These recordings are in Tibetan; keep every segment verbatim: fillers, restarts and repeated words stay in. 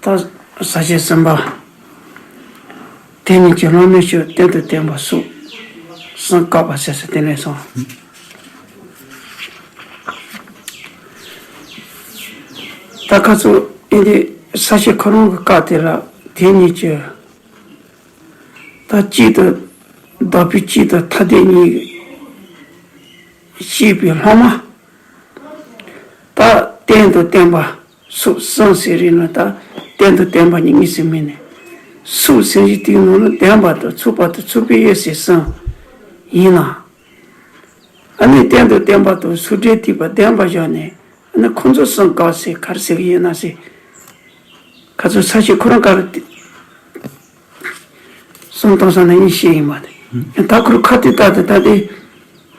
ད་ས་བཅད་གསུམ་པ། དེ་ཉིད་ཀྱི་སློབ་མའི་ཕྱིར་གཏན་དུ་བརྟན་པ་སོགས་གསུམ་བཀག་པ་ཟེར་ཟེར་དེ་ནས་སོང་། ད་ཁ་ཚུགས་ཨེ་འདི་ས་བཅད་ཁོ་རང་གི་བཀག་དེ་ལ་དེ་ཉིད་ཀྱི། ད་གཅིག་ཏུ་བདག་པོས་གཅིག་ཏུ་ཐ་དད་གཉིས་ཤེས་པའི་སློབ་མ། ད་གཏན་དུ་བརྟན་པ་སོགས་གསུམ་ཟེར་རེད་ན། ད་གཏན་དུ་བརྟན་པ་ཉིད་དངོས་སུ་མེད་ནས། སོགས་ཟེར་གྱི་དེའི་ནང་ལ་ལྡན་པ་དང་ཚོགས་པ་དང་ཚོགས་པའི་དབྱེ་ཟེར་གསུམ་ཡིན་ན། ཨ་ནི་གཏན་དུ་བརྟན་པ་དང་ཚོགས་སྒྲའི་སྡེ་པ་ལྡན་པ་བཞག་ནས། ཨ་ནི་ཁོང་ཚོ་གསུམ་བཀག་ཟེར་ག་རེ་ཟེར་གྱི་ཡོད་ན་ཟེར། ཁ་ཚུགས་ས་བཅད་ཁོ་རང་ག་རེ་གསུམ་བཏང་ས་ན་ཡིན་ཤེས་ཡིན་མ་རེད། ད་ཁོ་རང་ཁ་ཐུག་ལྟ་དུས་ད་དེ་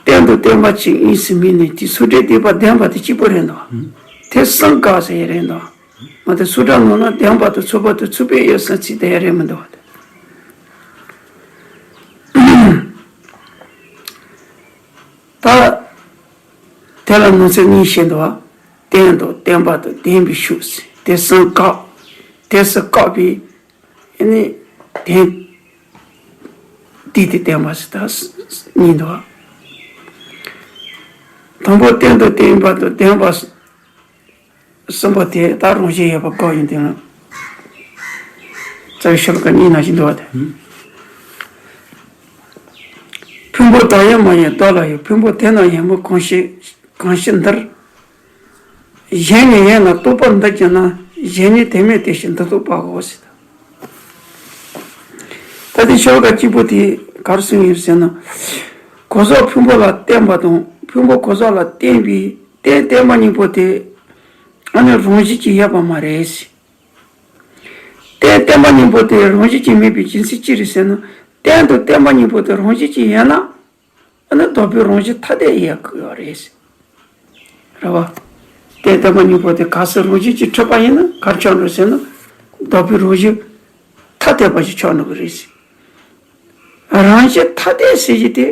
གཏན་དུ་བརྟན་པ་ཅིག་དངོས་སུ་མེད་ནས་དེ་ཚོགས་སྒྲའི་སྡེ་པ་ལྡན་པ་དེ་གཅིག་པོ་རེད་འདུག་དེ་གསུམ་བཀག་ཟེར་ཡ་རེད་འདུག་མ་དེ་ཚོགས་སྒྲ་ནང་ན་ལྡན་པ་དང་ཚོགས་པ་དང་ཚོགས་པའི་དབྱེ་གསུམ་ཚིག་དེ་ཡ་རེད་མི་འདུག་ད་དེ་ལ་ནང་གསེས་གཉིས་བཤད་འདུག་བ། གཏན་དང་བརྟན་པ་དང་ལྡན་པའི་ཕྱོགས་ཟེར། དེ་གསུམ་བཀག་དེ་གསུམ་བཀག་པའི་ཨ་ནི་དེ་དེ་དེ་བསྟན་པ་ཟེར་ད་གཉིས་འདུག་བ། དང་པོ་གཏན་དང་བརྟན་པ་དང་ལྡན་པ། གསུམ་པོ་དེ་ད་རང་བཞིན་ཡོད་པ་བཀག་ཡིན་དེ་ན། རྩ་བའི་ཤོ་ལོ་ཀ་གཉིས་ནང་བཞིན་འདུག་བ་དེ། ཕུང་པོ་བདག་ཡོད་མ་ཡིན་བདག་ལ་ཡོད། ཕུང་པོ་དེ་རྣམས་ཡིན་མིན་གང་ཞིག་གང་ཞིག་འདིར། གཞན་ཉིད་ཡོད་ན་རྟོག་པར་འདི་གྱུར་ན། གཞན་ཉིད་དེ་མེད་དེ་ཞེས་འདི་རྟོགས་པའོ་ཟེར། ད་དེ་ཤོ་ལོ་ཀ་གཅིག་པོ་དེ་ག་རེ་གསུངས་ཡོད་ཟེར་ན། གོས་ཟག་ཕུང་པོ་ལ་བརྟེན་པ་དང་ཕུང་པོ་གོས་ཟག་ལ་བརྟེན་པའི་རྟེན་བརྟེན་པ་གཉིས་པོ་དེ་ཨ་ནི་རང་བཞིན་གྱིས་ཡོད་པ་མ་རེད། རྟེན་བརྟེན་པ་གཉིས་པོ་དེ་རང་བཞིན་གྱིས་མེད་པའི་རྒྱུ་མཚན་ཅི་རེད་ཟེར་ན། རྟེན་དང་བརྟེན་པ་གཉིས་པོ་དེ་རང་བཞིན་གྱིས་ཡོད་ན། ཨ་ནི་བདག་པོའི་རང་བཞིན་ཐ་དད་ཡོད་དགོས་པ་རེད། རེད་བ། རྟེན་བརྟེན་པ་གཉིས་པོ་དེ་གལ་སྲིད་རང་བཞིན་གྱིས་གྲུབ་པ་ཡིན་ན་ག་རེ་ཆགས་འགྲོ་ཟེར་ན། བདག་པོའི་རང་བཞིན་ཐ་དད་པ་ཞིག་ཆགས་འགྲོ་གི་རེད། རང་བཞིན་ཐ་དད་ཟེར་གྱི་དེ།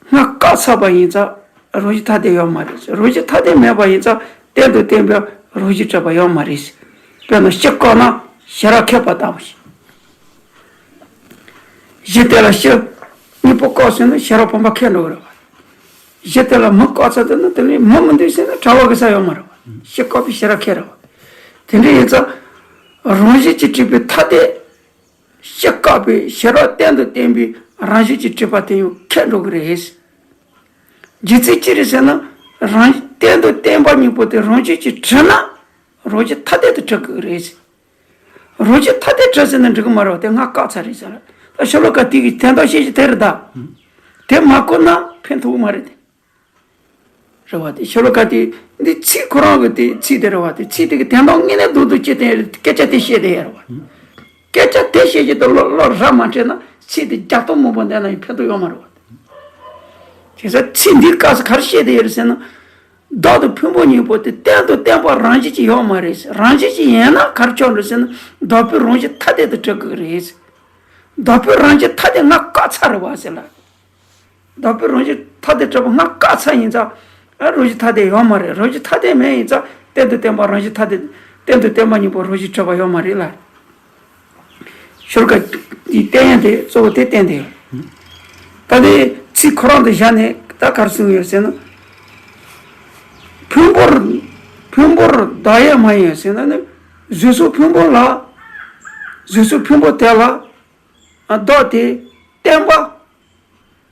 སྔར་བཀག་ཚར་བ་ཡིན་ཙང་རང་བཞིན་ཐ་དད་ཡོད་མ་རེད། རང་བཞིན་ཐ་དད་མེད་པ་ཡིན་ཙང་གཏན་དུ་བརྟན་པའི་རང་བཞིན་གྲུབ་པ་ཡོད་མ་རེད། དཔེར་ན་གཞི་བཀག་ན་ཞེས་རབ་ཁེགས་པ་ལྟ་བུ་ཞིག་གཞི་དེ་ལ་གཞི་གཉིས་པོ་བཀག་སོང་ན་ཞེས་རབ་བུམ་པ་ཁེགས་འགྲོ་གི་རེད་བ། གཞི་དེ་ལ་མུ་བཀག་ཚར་དུས་ན་དེ་ནས་མུ་མི་འདུག་ཟེར་ན་གྲྭ་པ་གི་ས་ཡོད་མ་རེད་བ། གཞི་བཀག་པའི་ཞེས་རབ་ཁེགས་རེད་བ། དེ་འདྲ་ཡིན་ཙང་རང་བཞིན་གྱིས་གྲུབ་པའི་ཐ་དད། གཞི་བཀག་པའི་ཞེས་རབ་གཏན་དུ་བརྟན་པའི་རང་བཞིན་གྱིས་གྲུབ་པ་དེ་ཡང་ཁེགས་འགྲོ་གི་རེད། རྒྱུ་མཚན་ཅི་རེད་ཟེར་ན། རང་གཏན་དུ་བརྟན་པ་གཉིས་པོ་དེ་རང་བཞིན་གྱིས་གྲུབ་ན་རང་བཞིན་ཐ་དད་དུ་གྲུབ་དགོས་ཀྱི་རེད། རང་བཞིན་ཐ་དད་གྲུབ་ཟེར་ན་འགྲིག་གི་མ་རེད་བ། དེ་སྔར་བཀག་ཚར་རེད་ཟེར། ད་ཤོ་ལོ་ཀ་དེ་གི་དོན་དག་བཤད་ཀྱི་དེ་རེད་ད། དེ་མ་གོ་ན་ཕན་ཐོགས་མ་རེད་དེ། རེད་བ། དེ་ཤོ་ལོ་ཀ་དེ་འདི་ཚིག་ཁོ་རང་གི་དེ་ཚིག་དེ་རེད་བ། དེ་ཚིག་དེ་གི་དོན་དག་དངོས་གནས་རྡོག་རྡོག་གཅིག་དེ་སྐད་ཆ་དེ་བཤད་དེ་ཡ་རེད་བ། སྐད་ཆ་དེ་བཤད་ཀྱི་དེ་བློ་བློ་ར་མ་འཕྲོད་ན་ཚིག་དེ་བརྒྱ་སྟོང་མང་པོ་འདོན་ན་ཡང་ཕན་ཐོགས་ཡོད་མ་རེད་བ། དེ་ས་ཚིག་འདི་སྐབས་སུ་ག་རེ་བཤད་དེ་ཡ་རེད་ཟེར་ན། བདག་དང་ཕུང་པོ་གཉིས་པོ་དེ་གཏན་དུ་བརྟན་པ་རང་བཞིན་གྱིས་ཡོད་མ་རེད། རང་བཞིན་གྱིས་ཡིན་ན་ག་རེ་ཆགས་འགྲོ་ཟེར་ན། བདག་པོའི་རང་བཞིན་ཐ་དད་དུ་གྲུབ་དགོས་རེད། བདག་པོའི་རང་བཞིན་ཐ་དད་སྔར་བཀག་ཚར་རེད་བ་ཟེར་ལ། བདག་པོའི་རང་བཞིན་ཐ་དད་གྲུབ་པ་སྔར་བཀག་ཚར་ཡིན་ཙང་། ཨ་རང་བཞིན་ཐ་དད་ཡོད་མ་རེད། རང་བཞིན་ཐ་དད་མེད་ཡིན་ཙང་གཏན་དུ་བརྟན་པ་རང་བཞིན་ཐ་དད། གཏན་དུ་བརྟན་པ་གཉིས་པོ་རང་བཞིན་གྲུབ་པ་ཡོད་མ་རེད་ལ། ཤོ་ལོ་ཀ་དེའི་བསྟན་ཡ་དེ་གཙོ་བོ་དེ་བསྟན་དེ། ད་དེ་ཚིག་ཁོ་རང་དུ་བཞག་ནས་ད་ག་རེ་གསུངས་ཡོད་ཟེར་ན། ཕུང་པོར་ཕུང་པོར་བདག་ཡོད་མ་ཡིན་ཟེར་ན་ནི། གཟུགས་སོགས་ཕུང་པོ་ལ། གཟུགས་སོགས་ཕུང་པོ་དེ་ལ་བདག་དེ་བརྟེན་པ།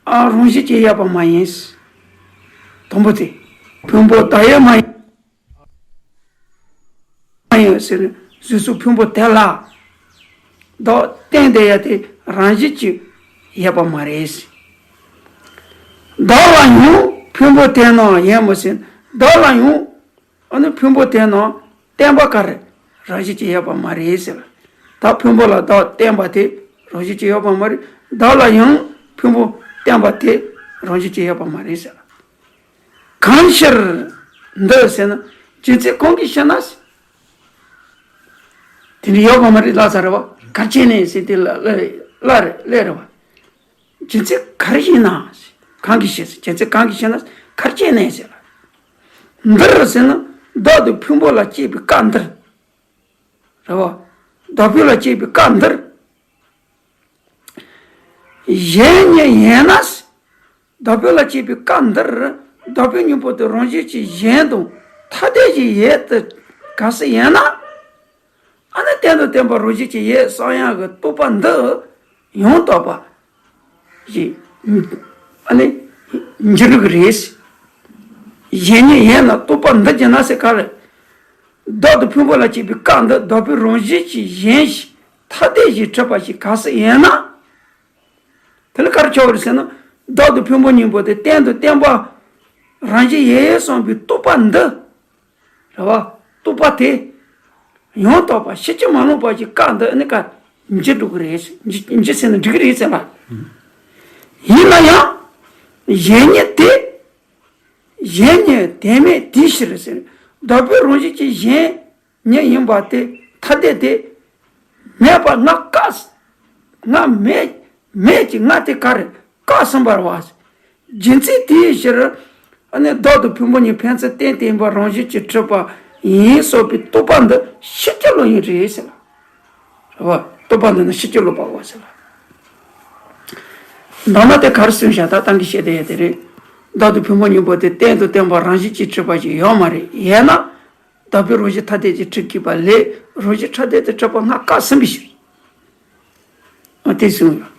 ཨ་རང་བཞིན་གྱིས་ཡོད་པ་མ་ཡིན། དང་པོ་དེ། ཕུང་པོ་བདག་ཡོད་མ་ཡིན། མ་ཡིན་ཟེར་ནས་གཟུགས་སོགས་ཕུང་པོ་དེ་ལ་བདག་བརྟེན་བསྡད་ཡ་དེ་རང་བཞིན་གྱིས་ཡོད་པ་མ་རེད། བདག་ལ་ཡང་ཕུང་པོ་དེ་རྣམས་ཡོད་མོད་ཟེར། བདག་ལ་ཡང་ཨ་ནི་ཕུང་པོ་དེ་རྣམས་བརྟེན་པ་ག་རེ་རང་བཞིན་གྱིས་ཡོད་པ་མ་རེད་ཟེར། ད་ཕུང་པོ་ལ་བདག་བརྟེན་པ་དེ་རང་བཞིན་གྱིས་ཡོད་པ་མ་རེད། བདག་ལ་ཡང་ཕུང་པོ་བརྟེན་པ་དེ་རང་བཞིན་གྱིས་ཡོད་པ་མ་རེད་ཟེར། གང་ཕྱིར་འདི་ཟེར་ན། རྒྱུ་མཚན་གང་གིས་ཕྱིར་ན། དེ་འདྲ་ཡོད་པ་མ་རེད་ལབ་ས་རེད་བ། ག་རེ་བྱས་ནས་ཟེར་དེ་ལ་ལ་ལ་རེད་ལ་རེད་བ། རྒྱུ་མཚན་ག་རེ་ཡིན་ན། གང་གིས་ཕྱིར་ཟེར། རྒྱུ་མཚན་གང་གིས་ཕྱིར་ན་ག་རེ་བྱས་ནས་ཟེར་ལ། འདིར་ཟེར་ན་བདག་དང་ཕུང་པོ་ལ་སྐྱེས་པའི་སྐབས་འདིར། རེད་བ། བདག་པོ་ལ་སྐྱེས་པའི་སྐབས་འདིར། གཞན་ཉིད་ཡིན་ན། བདག་པོ་ལ་སྐྱེས་པའི་སྐབས་འདིར། བདག་པོའི་སྙིང་པོ་དེ་རང་བཞིན་གྱིས་གཞན་དང་ཐ་དད་ཅིག་ཡོད་དེ་གལ་སྲིད་ཡིན་ན། ཨ་ནི་གཏན་དུ་བརྟན་པ་རང་བཞིན་གྱིས་ཡོད་བསམ་ཡག་གི་རྟོག་པ་འདི་ཡང་དག་པ་ཞིག་ཨ་ནི་འགྱུར་གི་རེད། གཞན་ཉིད་ཡིན་ན་རྟོག་པ་འདི་གྱུར་ན་ཟེར་ག་རེ། བདག་དང་ཕུང་པོ་ལ་སྐྱེས་པའི་སྐབས་འདི་བདག་པོའི་རང་བཞིན་གྱིས་གཞན་ཞིག་ཐ་དད་ཅིག་གྲུབ་པ་ཞིག་གལ་སྲིད་ཡིན་ན། དེ་ལ་ག་རེ་ཆགས་ཀྱི་རེད་ཟེར་ན། བདག་དང་ཕུང་པོ་གཉིས་པོ་དེ་གཏན་དུ་བརྟན་པ་རང་བཞིན་ཡོད་བསམ་པའི་རྟོག་པ་འདི། རེད་བ། རྟོག་པ་དེ་ཡང་དག་པ་ཕྱིན་ཅི་མ་ལོག་པ་ཞིག་སྐབས་འདི་ནི་ཀ་འགྱུར་འགྲོ་གི་རེད། འགྱུར་འགྱུར་ཟེར་ན་འགྲིག་གི་རེད་ཟེར་ལ། ཡིན་ན་ཡང་། གཞན་ཉིད་དེ། གཞན་ཉིད་དོན་མེད་དེའི་ཕྱིར་ཟེར། བདག་པོའི་རང་བཞིན་གྱིས་གཞན་ཉིད་ཡིན་པ་དེ་ཐ་དད་དེ་མེད་པ་ང་བཀག་ང་མེད་མེད་ཀྱི་ང་དེ་ག་རེ་བཀག་ཟིན་པར་བ། རྒྱུ་མཚན་དེའི་ཕྱིར། ཨ་ནི་བདག་དང་ཕུང་པོ་གཉིས་ཕན་ཚུན་གཏན་བརྟན་པ་རང་བཞིན་གྱིས་གྲུབ་པ་ཡིན་སོགས་པའི་རྟོག་པ་འདི་ཕྱིན་ཅི་ལོག་ཡིན་རེད་ཟེར་ལ། རེད་བ། རྟོག་པ་འདི་ནི་ཕྱིན་ཅི་ལོག་པའོ་ཟེར་ལ། མདོར་ན་དེ་ག་རེ་གསུངས་བཞག་ད་ཏང་གི་བཤད་དེ་ཡོད་དེ་རེད། བདག་དང་ཕུང་པོ་གཉིས་པོ་དེ་གཏན་དུ་བརྟན་པ་རང་བཞིན་གྱིས་གྲུབ་པ་ཞིག་ཡོད་མ་རེད། ཡིན་ན། བདག་པོའི་རང་བཞིན་ཐ་དད་ཀྱིས་གྲུབ་དགོས་པ་ལས་རང་བཞིན་ཕྲ་དོད་དུ་གྲུབ་པ་ང་བཀག་ཟིན་པའི་ཕྱིར། ཨ་དེ་གསུངས་ཡོད།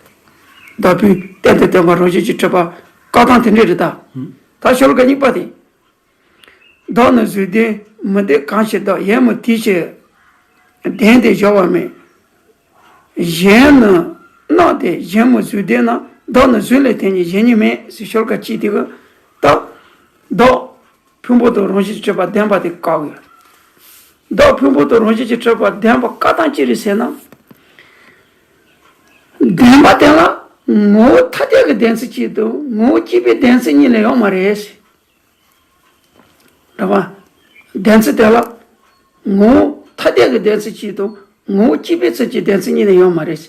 བདག་པོའི་གཏན་དུ་བརྟན་པ་རང་བཞིན་གྱིས་གྲུབ་པ་བཀག་སྟངས་དེ་འདྲ་རེད་ད། ད་ཤོ་ལོ་ཀ་གཉིས་པ་དེ། བདག་ནི་གཟུགས་ལྡན་མི་འདོད་གང་ཕྱིར་བདག་ཡིན་མོད་དེའི་ཕྱིར། ལྡན་ཏེ་སྦྱོར་བ་མེད། གཞན་ནི་སྣང་སྟེ་གཞན་མོ་གཟུགས་ལྡན་ན། བདག་ནི་གཟུགས་ལས་དོན་གཉིས་གཞན་ཉིད་མེད་ཟེར་ཤོ་ལོ་ཀ་གཅིག་དེ་གི་ད། བདག་ཕུང་པོ་དང་རང་བཞིན་གྱིས་གྲུབ་པ་བདེན་པ་དེ་བཀག་ཡོད། བདག་ཕུང་པོ་དང་རང་བཞིན་གྱིས་གྲུབ་པ་བདེན་པ་བཀག་སྟངས་ཅི་རེད་ཟེར་ན། བདེན་པ་དེ་ལ་ངོ་བོ་ཐ་དད་ཀྱི་བདེན་ཚིག་གཅིག་དང་ངོ་བོ་སྐྱེས་པའི་བདེན་ཚིག་གཉིས་ལས་ཡོད་མ་རེད། རེད་བ། བདེན་ཚིག་དེ་ལ་ངོ་བོ་ཐ་དད་ཀྱི་བདེན་ཚིག་གཅིག་དང་ངོ་བོ་སྐྱེས་པའི་ཚིག་གི་བདེན་ཚིག་གཉིས་ལས་ཡོད་མ་རེད།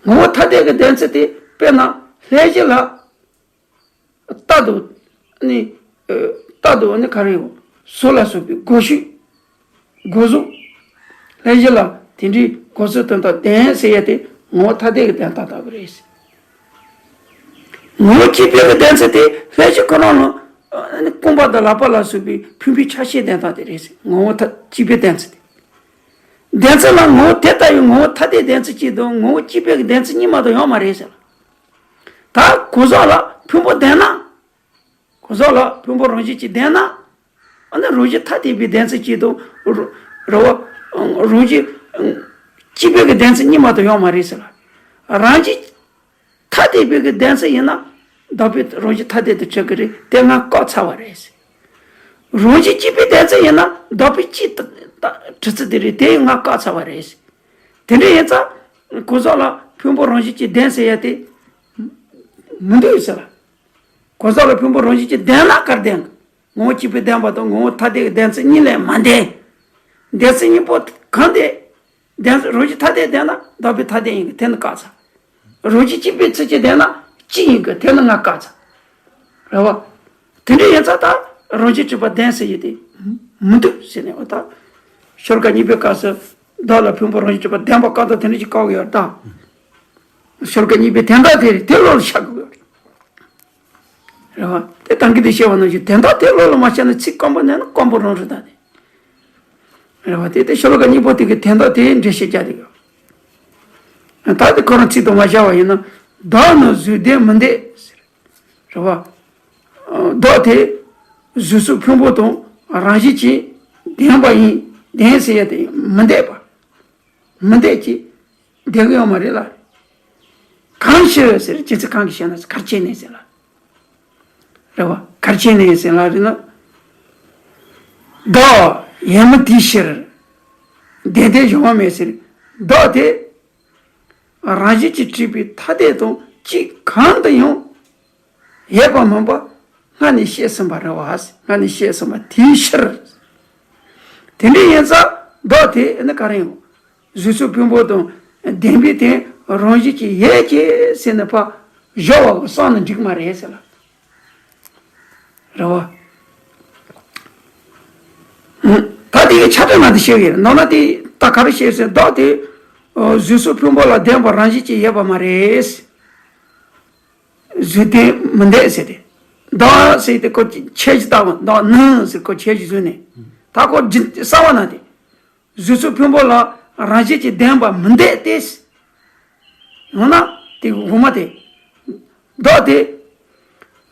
ངོ་བོ་ཐ་དད་ཀྱི་བདེན་ཚིག་དེ་དཔེར་ན་ལྷན་སྐྱེས་ལ། རྟ་དང་། ནི། རྟ་དང་ནི་ག་རེ་ཡོད། སོ་ལ་སོགས་པའི་སྒོ་ཕྱུགས། སྒོ་ཟོག་ལྷན་སྐྱེས་ལ་དེ་འདྲའི་སྒོ་ཟོག་དོན་དག་ལྡན་ཟེར་ཡ་དེ་ངོ་བོ་ཐ་དད་ཀྱི་བདེན་དག་ལྟ་བུ་རེད། ངོ་བོ་སྐྱེས་པའི་གི་བདེན་ཚིག་དེ་ལྷན་སྐྱེས་ཁོ་རང་ལ་ནི་རྐང་པ་དང་ལག་པ་ལ་སོགས་པའི་ཕུང་པོའི་ཆ་ཤས་བདེན་དག་དེ་རེད། ངོ་བོ་ཐ་སྐྱེས་པའི་བདེན་ཚིག་དེ། བདེན་ཚིག་ལ་ངོ་བོ་དེ་ལྟ་བུའི་ངོ་བོ་ཐ་དད་བདེན་ཚིག་གཅིག་དང་ངོ་བོ་སྐྱེས་པའི་གི་བདེན་ཚིག་གཉིས་མ་གཏོགས་ཡོད་མ་རེད་ཟེར། ད་གོ་ཟོག་ལ་ཕུང་པོ་ལྡན་ན། གོ་ཟོག་ལ་ཕུང་པོ་རང་བཞིན་གྱིས་ལྡན་ན། ཨ་ནི་རང་བཞིན་ཐ་དད་པའི་བདེན་ཚིག་གཅིག་དང་། རེད་བ། རང་བཞིན་སྐྱེས་པའི་གི་བདེན་ཚིག་གཉིས་མ་གཏོགས་ཡོད་མ་རེད་ཟེར་ལ། རང་བཞིན་ཐ་དད་པའི་གི་བདེན་ཚིག་ཡིན་ན། བདག་པོའི་རང་བཞིན་ཐ་དད་དུ་གྲུབ་ཀྱི་རེད། དེ་ང་བཀག་ཚར་བ་རེད་ཟེར། རང་བཞིན་སྐྱེས་པའི་བདེན་ཚིག་ཡིན་ན་བདག་པོའི་སྐྱེས་གྲུབ་ཚུལ་དེ་རེད། དེ་ང་བཀག་ཚར་བ་རེད་ཟེར། དེ་འདྲ་ཡིན་ཙང་། གོ་ཟོག་ལ་ཕུང་པོ་རང་བཞིན་གྱིས་ལྡན་ཟེར་ཡ་དེ། མི་འདུག་ཟེར་ལ། གོ་ཟོག་ལ་ཕུང་པོ་རང་བཞིན་གྱིས་ལྡན་ན་ག་རེ་ལྡན། ངོ་བོ་སྐྱེས་པའི་བདེན་པ་དང་ངོ་བོ་ཐ་དད་ཀྱི་བདེན་ཚིག་གཉིས་ལས་མ་ལྡན། བདེན་ཚིག་གཉིས་པོ་གང་དེ། བདེན་ཚིག་རང་བཞིན་ཐ་དད་ལྡན་ན་བདག་པོའི་ཐ་དད་ཡིན་གྱི་དེ་ནི་བཀག་ཚར། རང་བཞིན་སྐྱེས་པའི་ཚིག་གཅིག་ལྡན་ན་གཅིག་ཡིན་གྱི་དེ་ནི་ང་བཀག་ཚར། རེད་བ། དེ་འདྲ་ཡིན་ཙང་ད་རང་བཞིན་གྲུབ་པ་བདེན་ཟེར་ཡོད་དེ། མི་འདུག་ཟེར་ནས་བ་ད། ཤོ་ལོ་ཀ་གཉིས་པའི་སྐབས་སུ་བདག་ལ་ཕུང་པོ་རང་བཞིན་གྲུབ་པ་བདེན་པ་བཀག་སྟངས་དེ་འདྲ་ཞིག་བཀག་ཡོད་ད། ཤོ་ལོ་ཀ་གཉིས་པའི་དོན་དག་དེ་རེད། དེ་བློ་ལ་ཤར་དགོས་ཡོད་རེད། རེད་བ། དེ་ཏང་གི་དེ་བཤད་པ་ནང་བཞིན་དོན་དག་དེ་བློ་ལ་མ་ཤར་ན་ཚིག་སྐམ་པོ་ནས་ན་སྐམ་པོ་རང་རེད་ད་དེ། རེད་བ། དེ་དེ་ཤོ་ལོ་ཀ་གཉིས་པོ་དེ་གི་དོན་དག་དེ་འགྲེལ་བཤད་རྒྱག་དེ་ཡོད། ད་དེ་ཁོ་རང་ཚིག་དང་མ་བཞག་པ་ཡིན་ན། བདག་ནི་གཟུགས་ལྡན་མི་འདོད་ཟེར། རེད་བ། བདག་དེ་གཟུགས་སོགས་ཕུང་པོ་དང་རང་བཞིན་གྱིས་ལྡན་པ་ཡིན། ལྡན་ཟེར་ཡ་དེ་མི་འདོད་པ། མི་འདོད་ཀྱི་བདེ་གི་ཡོད་མ་རེད་ལ། གང་ཕྱིར་ཟེར། རྒྱུ་མཚན་གང་གིས་ཞེ་ན་ག་རེ་བྱས་ནས་ཟེར་ལ། རེད་བ། ག་རེ་བྱས་ནས་ཟེར་ལ་རེད་ན། བདག་ཡིན་མོད་དེའི་ཕྱིར། བདེན་ཏན་སྦྱོར་བ་མེད་ཟེར། བདག་དེ་རང་བཞིན་གྱིས་གྲུབ་པའི་ཐ་དད་དང་གཅིག་གང་དུ་ཡང་ཡོད་པ་མིན་པ་སྔར་ནས་བཤད་ཟིན་པ་རེད་བ། སྔར་ནས་བཤད་ཟིན་པ་དེའི་ཕྱིར། དེ་འདྲ་ཡིན་ཙང་བདག་དེ་ནི་ག་རེ་ཡིན། གཟུགས་སོགས་ཕུང་པོ་དང་ལྡན་པའི་དེ་རང་བཞིན་གྱིས་ཡོད་ཀྱི་ཟེར་ནས་ཕར་སྦྱོར་བ་གི་བསམ་ན་འགྲིག་མ་རེད་ཟེར་ལ། རེད་བ། ད་དེ་གི་ཆ་འདྲ་ན་དེ་ཤེས་ཡོད་ནོ་ན་དེ་ད་ ག་རེ་བཤད་ཟེར་བདག་དེ་གཟུགས་སོགས་ཕུང་པོ་ལ་ལྡན་པ་རང་བཞིན་གྱིས་ཡོད་པ་མ་རེད། གཟུགས་དེ་མི་འདོད་ཟེར་ཏེ། བདག་ཟེར་ཏེ་ཁོ་ཁྱད་གཞི་ལྟ་བུ་བདག་ནི་ཟེར་ཁོ་ཁྱད་གཞི་བཟུང་ནས། ད་ཁོ་རྒྱུ་གསང་བ་ན་དེ། གཟུགས་སོགས་ཕུང་པོ་ལ་རང་བཞིན་གྱིས་ལྡན་པ་མི་འདོད་དེ། འོ་ན་དེ་དབུ་མ་དེ། བདག་དེ།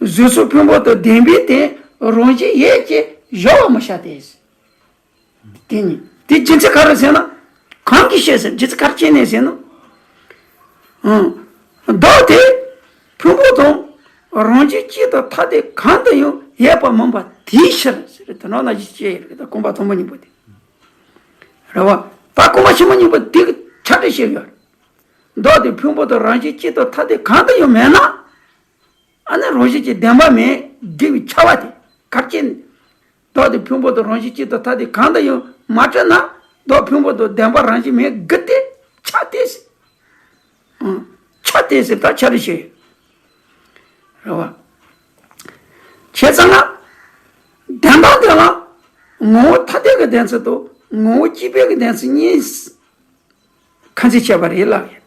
གཟུགས་སོགས་ཕུང་པོ་དང་ལྡན་པའི་སྟེང་རང་བཞིན་ཡོད་ཅེས་བཞག་པ་མི་བྱ་སྟེ། དེ་ནི་དེ་རྒྱུ་མཚན་ག་རེ་ཟེར་ན། གང་གིས་ཤེས་ཟེར་རྒྱུ་མཚན་ག་རེ་བྱས་ནས་ཟེར་ན། ཨང་། བདག་དེ་ཕུང་པོ་དང་རང་བཞིན་གཅིག་ཏུ་ཐ་དད་གང་དུ་ཡང་ཡོད་པ་མིན་པ་དེའི་ཕྱིར་ཟེར་དེ་ནང་ན་གཞི་བྱས་ཡོད་རེད། ད་རྐང་པ་དང་པོ་གཉིས་པོ་དེ། རེད་བ། ད་རྐང་པ་ཕྱི་མ་གཉིས་པོ་དེ་གི་ཆ་འདྲ་བཤད་ཡོད་རེད། བདག་དེ་ཕུང་པོ་དང་རང་བཞིན་གཅིག་ཏུ་ཐ་དད་གང་དུ་ཡང་མེད་ན། ཨ་ནི་རང་བཞིན་གྱིས་ལྡན་པ་མིན་དགེ་བའི་ཆ་བ་དེ་གར་སྐྱེ་ནས། བདག་དེ་ཕུང་པོ་དང་རང་བཞིན་གཅིག་ཏུ་ཐ་དད་གང་དུ་ཡང་མ་གྲུབ་ན། བདག་ཕུང་པོ་དང་ལྡན་པ་རང་བཞིན་མེད་དགུ་སྟེ་ཆ་སྟེ་ཟེར། ཨང་། ཆ་སྟེ་ཟེར་ད་ཆ་རེ་ཞིག་རེད་བ། བྱས་ཙང་ན། བདེན་སྟངས་དེ་ལ་ངོ་བོ་ཐ་དད་ཀྱི་བདེན་ཚུལ་དང་ངོ་བོ་གཅིག་པའི་གི་བདེན་ཚུལ་གཉིས། ཁ་ཚིག་བྱས་པ་རེད་ལགས།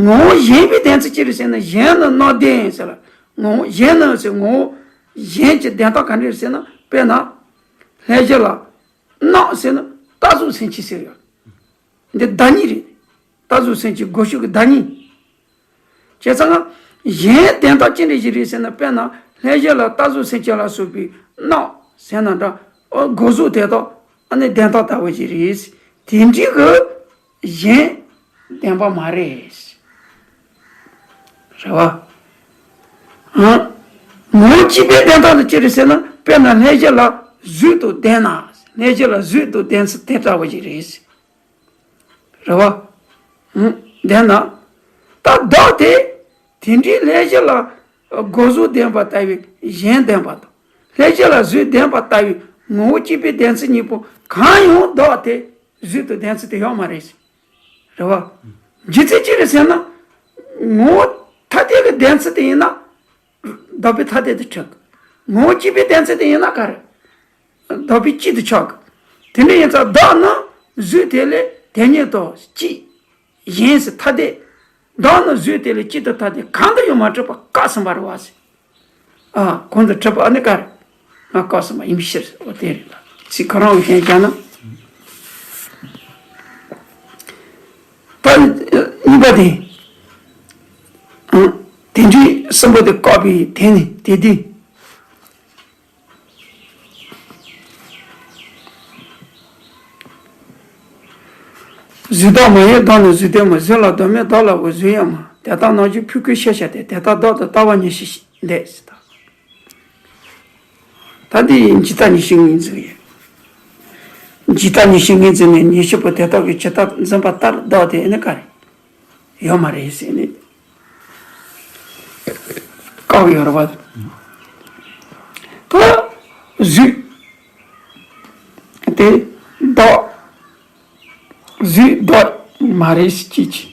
ངོ་བོ་གཞན་པའི་བདེན་ཚུལ་ཅི་རེད་ཟེར་ན་གཞན་ནི་སྣང་བདེན་ཟེར་ལ། ངོ་བོ་གཞན་ནི་ཟེར་ངོ་བོ་གཞན་གྱི་བདེན་སྟངས་ག་འདྲ་རེད་ཟེར་ན། དཔེར་ན། ལྷན་སྐྱེས་ལ་སྣང་ཟེར་ན་རྟགས་གཟུགས་སེམས་ཅན་ཟེར་ཡོད། འདི་བདག་ཉིད་རེད། རྟགས་གཟུགས་སེམས་ཅན་བགོ་བཤའ་གི་བདག་ཉིད། བྱས་ཙང་ན། གཞན་བདེན་སྟངས་ཅི་འདྲ་ཞིག་རེད་ཟེར་ན། དཔེར་ན་ལྷན་སྐྱེས་ལ་རྟགས་གཟུགས་སེམས་ཅན་ལ་སོགས་པའི་སྣང་ཟེར་ན་འདྲ། ཨོ་བགོ་བཟོ་དེ་དག་ཨ་ནི་བདེན་སྟངས་ལྟ་བུ་ཞིག་རེད། དེ་འདྲའི་གི་གཞན་བདེན་པ་མ་རེད། རེད་བ། ཨང་། ངོ་བོ་གཅིག་པའི་བདེན་སྟངས་དེ་ཅི་རེད་ཟེར་ན། དཔེར་ན་ལྷན་སྐྱེས་ལ་གཟུགས་དང་ལྡན་ན། ལྷན་སྐྱེས་ལ་གཟུགས་དང་ལྡན་ཚུལ་དེ་ལྟ་བུ་ཞིག་རེད། རེད་བ། ཨང་། ལྡན་ན། ད་བདག་དེ། དེ་འདྲའི་ལྷན་སྐྱེས་ལ་བགོ་བཟོ་ལྡན་པ་ལྟ་བུའི་གཞན་བདེན་པ་དང་། ལྷན་སྐྱེས་ལ་གཟུགས་བདེན་པ་ལྟ་བུའི་ངོ་བོ་གཅིག་པའི་བདེན་ཚུལ་གཉིས་པོ་གང་ཡང་བདག་དེ་གཟུགས་དང་ལྡན་ཚུལ་དེ་ཡོད་མ་རེད། རེད་བ། རྒྱུ་མཚན་ཅི་རེད་ཟེར་ན། ངོ་བོ་ཐ་དད་ཀྱི་བདེན་ཚུལ་དེ་ཡིན་ན། བདག་པོའི་ཐ་དད་དུ་གྲུབ། ངོ་བོ་གཅིག་པའི་བདེན་ཚུལ་དེ་ཡིན་ན་ག་རེ། བདག་པོའི་གཅིག་ཏུ་ཆགས་གི། དེ་འདྲ་ཡིན་ཙང་བདག་ནི་གཟུགས་དེ་ལས་དེ་ཉིད་དུ་གཅིག་གཞན་ཟེར་ཐ་དད། བདག་ནི་གཟུགས་དེ་ལས་གཅིག་ཏུ་ཐ་དད་གང་དུ་ཡང་མ་གྲུབ་པ་བཀག་ཟིན་པ་རེད་བ་ཟེར། ཨ། གང་དུ་གྲུབ་པ་ཨ་ནི་ག་རེ། ང་བཀག་ཟིན་པ་ཡིན་པའི་ཕྱིར། འོ་དེ་རེད་ལ། ཚིག་ཁོ་རང་གི་ཞེན་བྱ་ན། ད་གཉིས་པ་དེ། ཨང་། དེ་འདྲའི་གསུམ་པོ་དེ་བཀག་པའི་དེ་ནི་དེ་དུས། གཟུགས་བདག་མ་ཡིན་བདག་ནི་གཟུགས་ལྡན་མོ། གཟུགས་ལ་བདག་མེད་བདག་ལ་བོ་གཟུགས་ཡོད་མོ། དེ་ལྟར་རྣམ་འཇོག་ཕུལ་དགོས་ཤེས་བྱ་སྟེ། དེ་ལྟར་བདག་ཏུ་ལྟ་བ་ཉིད་ཞིག་འདོད་ཟེར་ད། ད་འདི་ཡི་འཇིག་ལྟ་ཉེར་ཞི་ལྔའི་མཛུབ་ཡིན། འཇིག་ལྟ་ཉེར་ཞི་ལྔའི་མཛུབ་ནས་ཉེར་ཞི་པོ་དེ་དག་གིས་ཇི་ལྟར་འཛིན་པ་ལྟར་བདག་དེ་ནི་ག་རེ། ཡོད་མ་རེད་ཟེར་ནས་བཀག་ཡོད་རེད་བ། ད་གཟུགས་དེ་བདག་གཟུགས་བདག་མ་རེད་ཟེར་གྱིས།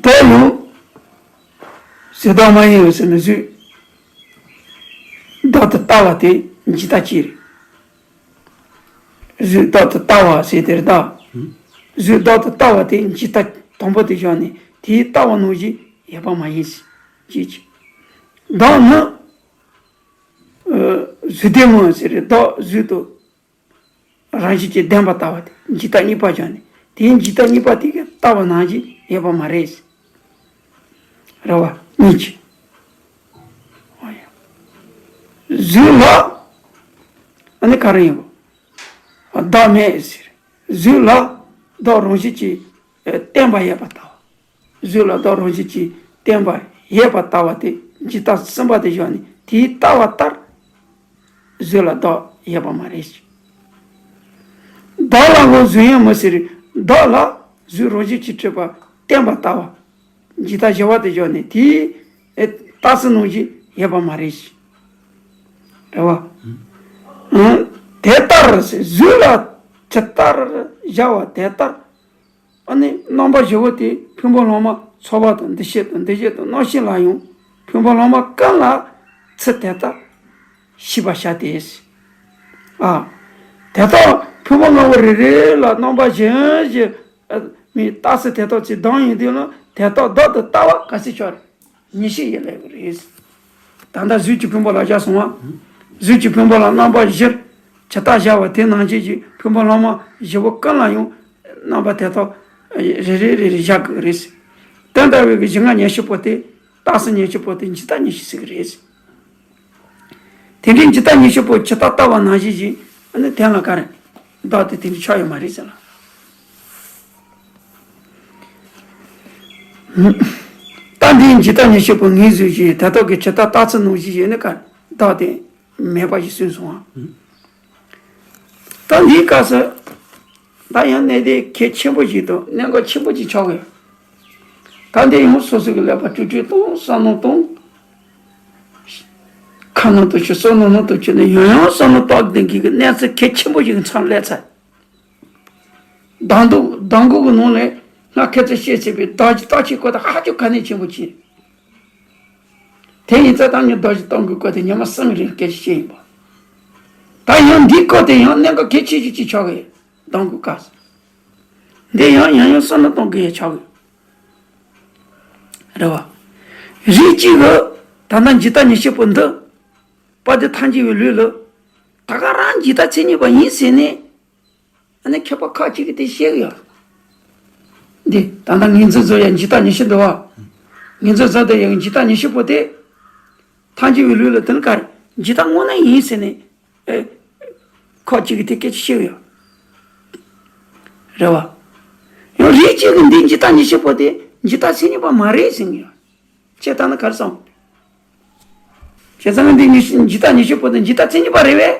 དེ་ཡང་གཟུགས་བདག་མ་ཡིན་ཟེར་ན་གཟུགས་བདག་ཏུ་ལྟ་བ་དེ་འཇིག་ལྟ་གཅིག་རེད། གཟུགས་བདག་ཏུ་ལྟ་བ་ཟེར་དེར་ད། གཟུགས་བདག་ཏུ་ལྟ་བ་དེ་འཇིག་ལྟ་དང་པོ་དེ་བཞག་ནས་དེའི་ལྟ་བ་ནང་བཞིན་ཡོད་པ་མ་ཡིན་ཟེར་གྱིས། བདག་ནི་གཟུགས་ལྡན་མོ་ཟེར་རེད། བདག་གཟུགས་དང་རང་བཞིན་གྱིས་ལྡན་པ་ལྟ་བ་དེ་འཇིག་ལྟ་གཉིས་པ་བཞག་ནས་དེའི་འཇིག་ལྟ་གཉིས་པ་དེ་གི་ལྟ་བ་ནང་བཞིན་ཡོད་པ་མ་རེད་ཟེར། རེད་བ། གཉིས་ཀྱི། གཟུགས་ལ། ཨ་ནི་ག་རེ་ཡིན་པ། བདག་མེད་ཟེར། གཟུགས་ལ་བདག་རང་བཞིན་གྱིས་བརྟེན་པ་ཡོད་པ་ལྟ་བུ། གཟུགས་ལ་བདག་རང་བཞིན་གྱིས་བརྟེན་པ་ཡོད་པ་ལྟ་བ་དེ་འཇིག་ལྟ་གསུམ་པ་དེ་བཞག་ནས་དེའི་ལྟ་བ་ལྟར། གཟུགས་ལ་བདག་ཡོད་པ་མ་རེད། བདག་ལ་ངོ་གཟུགས་ཡོད་མོ་ཟེར། བདག་ལ་གཟུགས་རང་བཞིན་གྱིས་གྲུབ་པ་བརྟེན་པ་ལྟ་བུ། འཇིག་ལྟ་བཞི་པ་དེ་བཞག་ནས་དེའི་ཨེ་རྟགས་ནང་བཞིན་ཡོད་པ་མ་རེད། རེད་བ། ཨང་། དེ་ལྟར་གཟུགས་ལ་ཇི་ལྟར་བཞག་པ་དེ་ལྟར། ཨ་ནི་རྣམ་པ་བཞི་པོ་དེ་ཕུང་པོ་ལྷག་མ་ཚོར་བ་དང་འདུ་ཤེས་དང་འདུ་བྱེད་དང་རྣམ་ཤེས་ལ་ཡང་ཕུང་པོ་ལྷག་མ་ཀུན་ལ་ཚུལ་དེ་ལྟར་ཤེས་པར་བྱ་སྟེ། ཨ། དེ་ལྟར་ ཕུང་པོ་ལྔ་པོ་རེ་རེ་ལ་རྣམ་པ་གཞན་གཞན་མི་རྟག་སུ་དེ་དག་ཅིག་ལྡང་ཡོང་དུས་ལ་དེ་དག་བདག་ཏུ་ལྟ་བ་ག་ཚོད་ཆགས་རེད། ཉེར་བཞི་ཡིན་ལབ་ཀྱི་རེད། ད་ལྟ་གཟུགས་ཀྱི་ཕུང་པོ་ལ་བཞག་སོང་བ། གཟུགས་ཀྱི་ཕུང་པོ་ལ་རྣམ་པ་བཞིར་ཇི་ལྟར་བཞག་པ་དེ་ནང་བཞིན་གྱི་ཕུང་པོ་ལྷག་མ་བཞི་པོ་ཀུན་ལ་ཡང་རྣམ་པ་དེ་དག་རེ་རེ་རེ་རེ་བཞག་དགོས་རེད། དེ་ལྟ་བུའི་གི་གཞི་ལྔ་ཉེར་བཞི་པོ་དེ་རྟགས་གསལ་ཉེར་བཞི་པོ་དེ་འཇིག་ལྟ་ཉེར་བཞི་ཟེར་གི་རེད། དེ་འདྲའི་འཇིག་ལྟ་ཉེར་བཞི་པོ་ཇི་ལྟར་ལྟ་བ་ནང་བཞིན་གྱི་ཨ་ནི་དེ་ལ་ག་རེ་བདག་དེ་དེ་འདྲའི་ཆགས་ཡོད་མ་རེད་ཟེར་ལ། ད་འདིའི་འཇིག་ལྟ་ཉེར་བཞི་པོ་ངོས་བཟུང་བཞིན་དེ་དག་གི་ཇི་ལྟར་རྟགས་གསལ་ནང་བཞིན་ཡོད་ནི་ག་བདག་དེ་མེད་པ་ཞིག་གསུངས་སོང་ཨ། ད་འདིའི་སྐབས་སུ་ད་ཡང་གནད་དེ་གལ་ཆེན་པོ་ཞིག་དང་གནད་འགག་ཆེན་པོ་ཞིག་ཆགས་ཡོད། ད་འདི་ཡང་སོ་སོ་གི་ཀླད་པ་ཀྲུག་ཀྲུག་བཏང་བསམ་བློ་བཏང་། ཁ་ནང་དུ་ཆུ་སོ་ནང་ནང་དུ་ཆུ་ནས་ཡང་ཡང་བསམ་བློ་བཏང་ལྡན་གྱི་གནས་ཚུལ་གལ་ཆེན་པོ་ཞིག་མཚམས་སླེབས་ཚར། གདམས་ངག་གདམས་ངག་གི་ནང་ནས་ང་ཁ་ཚ་བཤད་ཚེ་བའི་བདག་གི་རྟགས་ཆོས་སྐོར་དང་ཧ་ཅང་གལ་གནད་ཆེན་པོ་ཆེ། དེ་ཡིན་ཙང་ད་ངས་བདག་གི་རྟགས་ངག་སྐོར་དེ་ཉི་མ་གསུམ་རིང་སྐད་ཆ་བཤད་ཡིན་པ། ད་ཡང་འདིའི་སྐོར་དེ་ཡང་གནད་འགག་གལ་ཆེ་ཤོས་ཅིག་ཆགས་ཀྱི་གདམས་ངག་སྐབས་སུ། འདི་ཡང་ཡང་ཡང་བསམ་བློ་གཏོང་དགོས་ཡ་ཆགས་ཀྱི། རེད་བ། རིགས་གཅིག་གི་ད་ལྟ་འཇིག་ལྟ་ཉེར་བཞི་པོ་འདི། དཔལ་ལྡན་ཐལ་འགྱུར་བའི་ལུགས་ལ། ད་ག་རང་འཇིག་ལྟ་མཚན་ཉིད་པ་ཡིན་ཟེར་ནས། ཨ་ནི་མཁས་པ་ཁག་ཅིག་གིས་དེ་བཤད་གི་ཡོད། འདི་ད་ལྟ་ངོས་འཛིན་བཟོ་ཡ་འཇིག་ལྟ་ཉེར་བཞི་འདུག་བ། ངོས་འཛིན་བཟོ་དེ་ཡང་འཇིག་ལྟ་ཉེར་བཞི་པོ་དེ། ཐལ་འགྱུར་བའི་ལུགས་ལ་དེ་ནི་ག་རེ་འཇིག་ལྟ་དངོས་གནས་ཡིན་ཟེར་ནས། ཨེ། ཁག་ཅིག་གིས་དེ་སྐད་ཆ་བཤད་གི་ཡོད། རེད་བ། ཡང་རིགས་གཅིག་གིས་འདི་འཇིག་ལྟ་ཉེར་བཞི་པོ་དེ་འཇིག་ལྟ་མཚན་ཉིད་པ་མ་རེད་ཟེར་གི་ཡོད། ཁྱེད་ལྟ་ན་ག་རེ་བསམ། བྱས་ཙང་འདི་ཉེར་བཞི་འཇིག་ལྟ་ཉེར་བཞི་པོ་དེ་འཇིག་ལྟ་མཚན་ཉིད་པ་རེད་བས།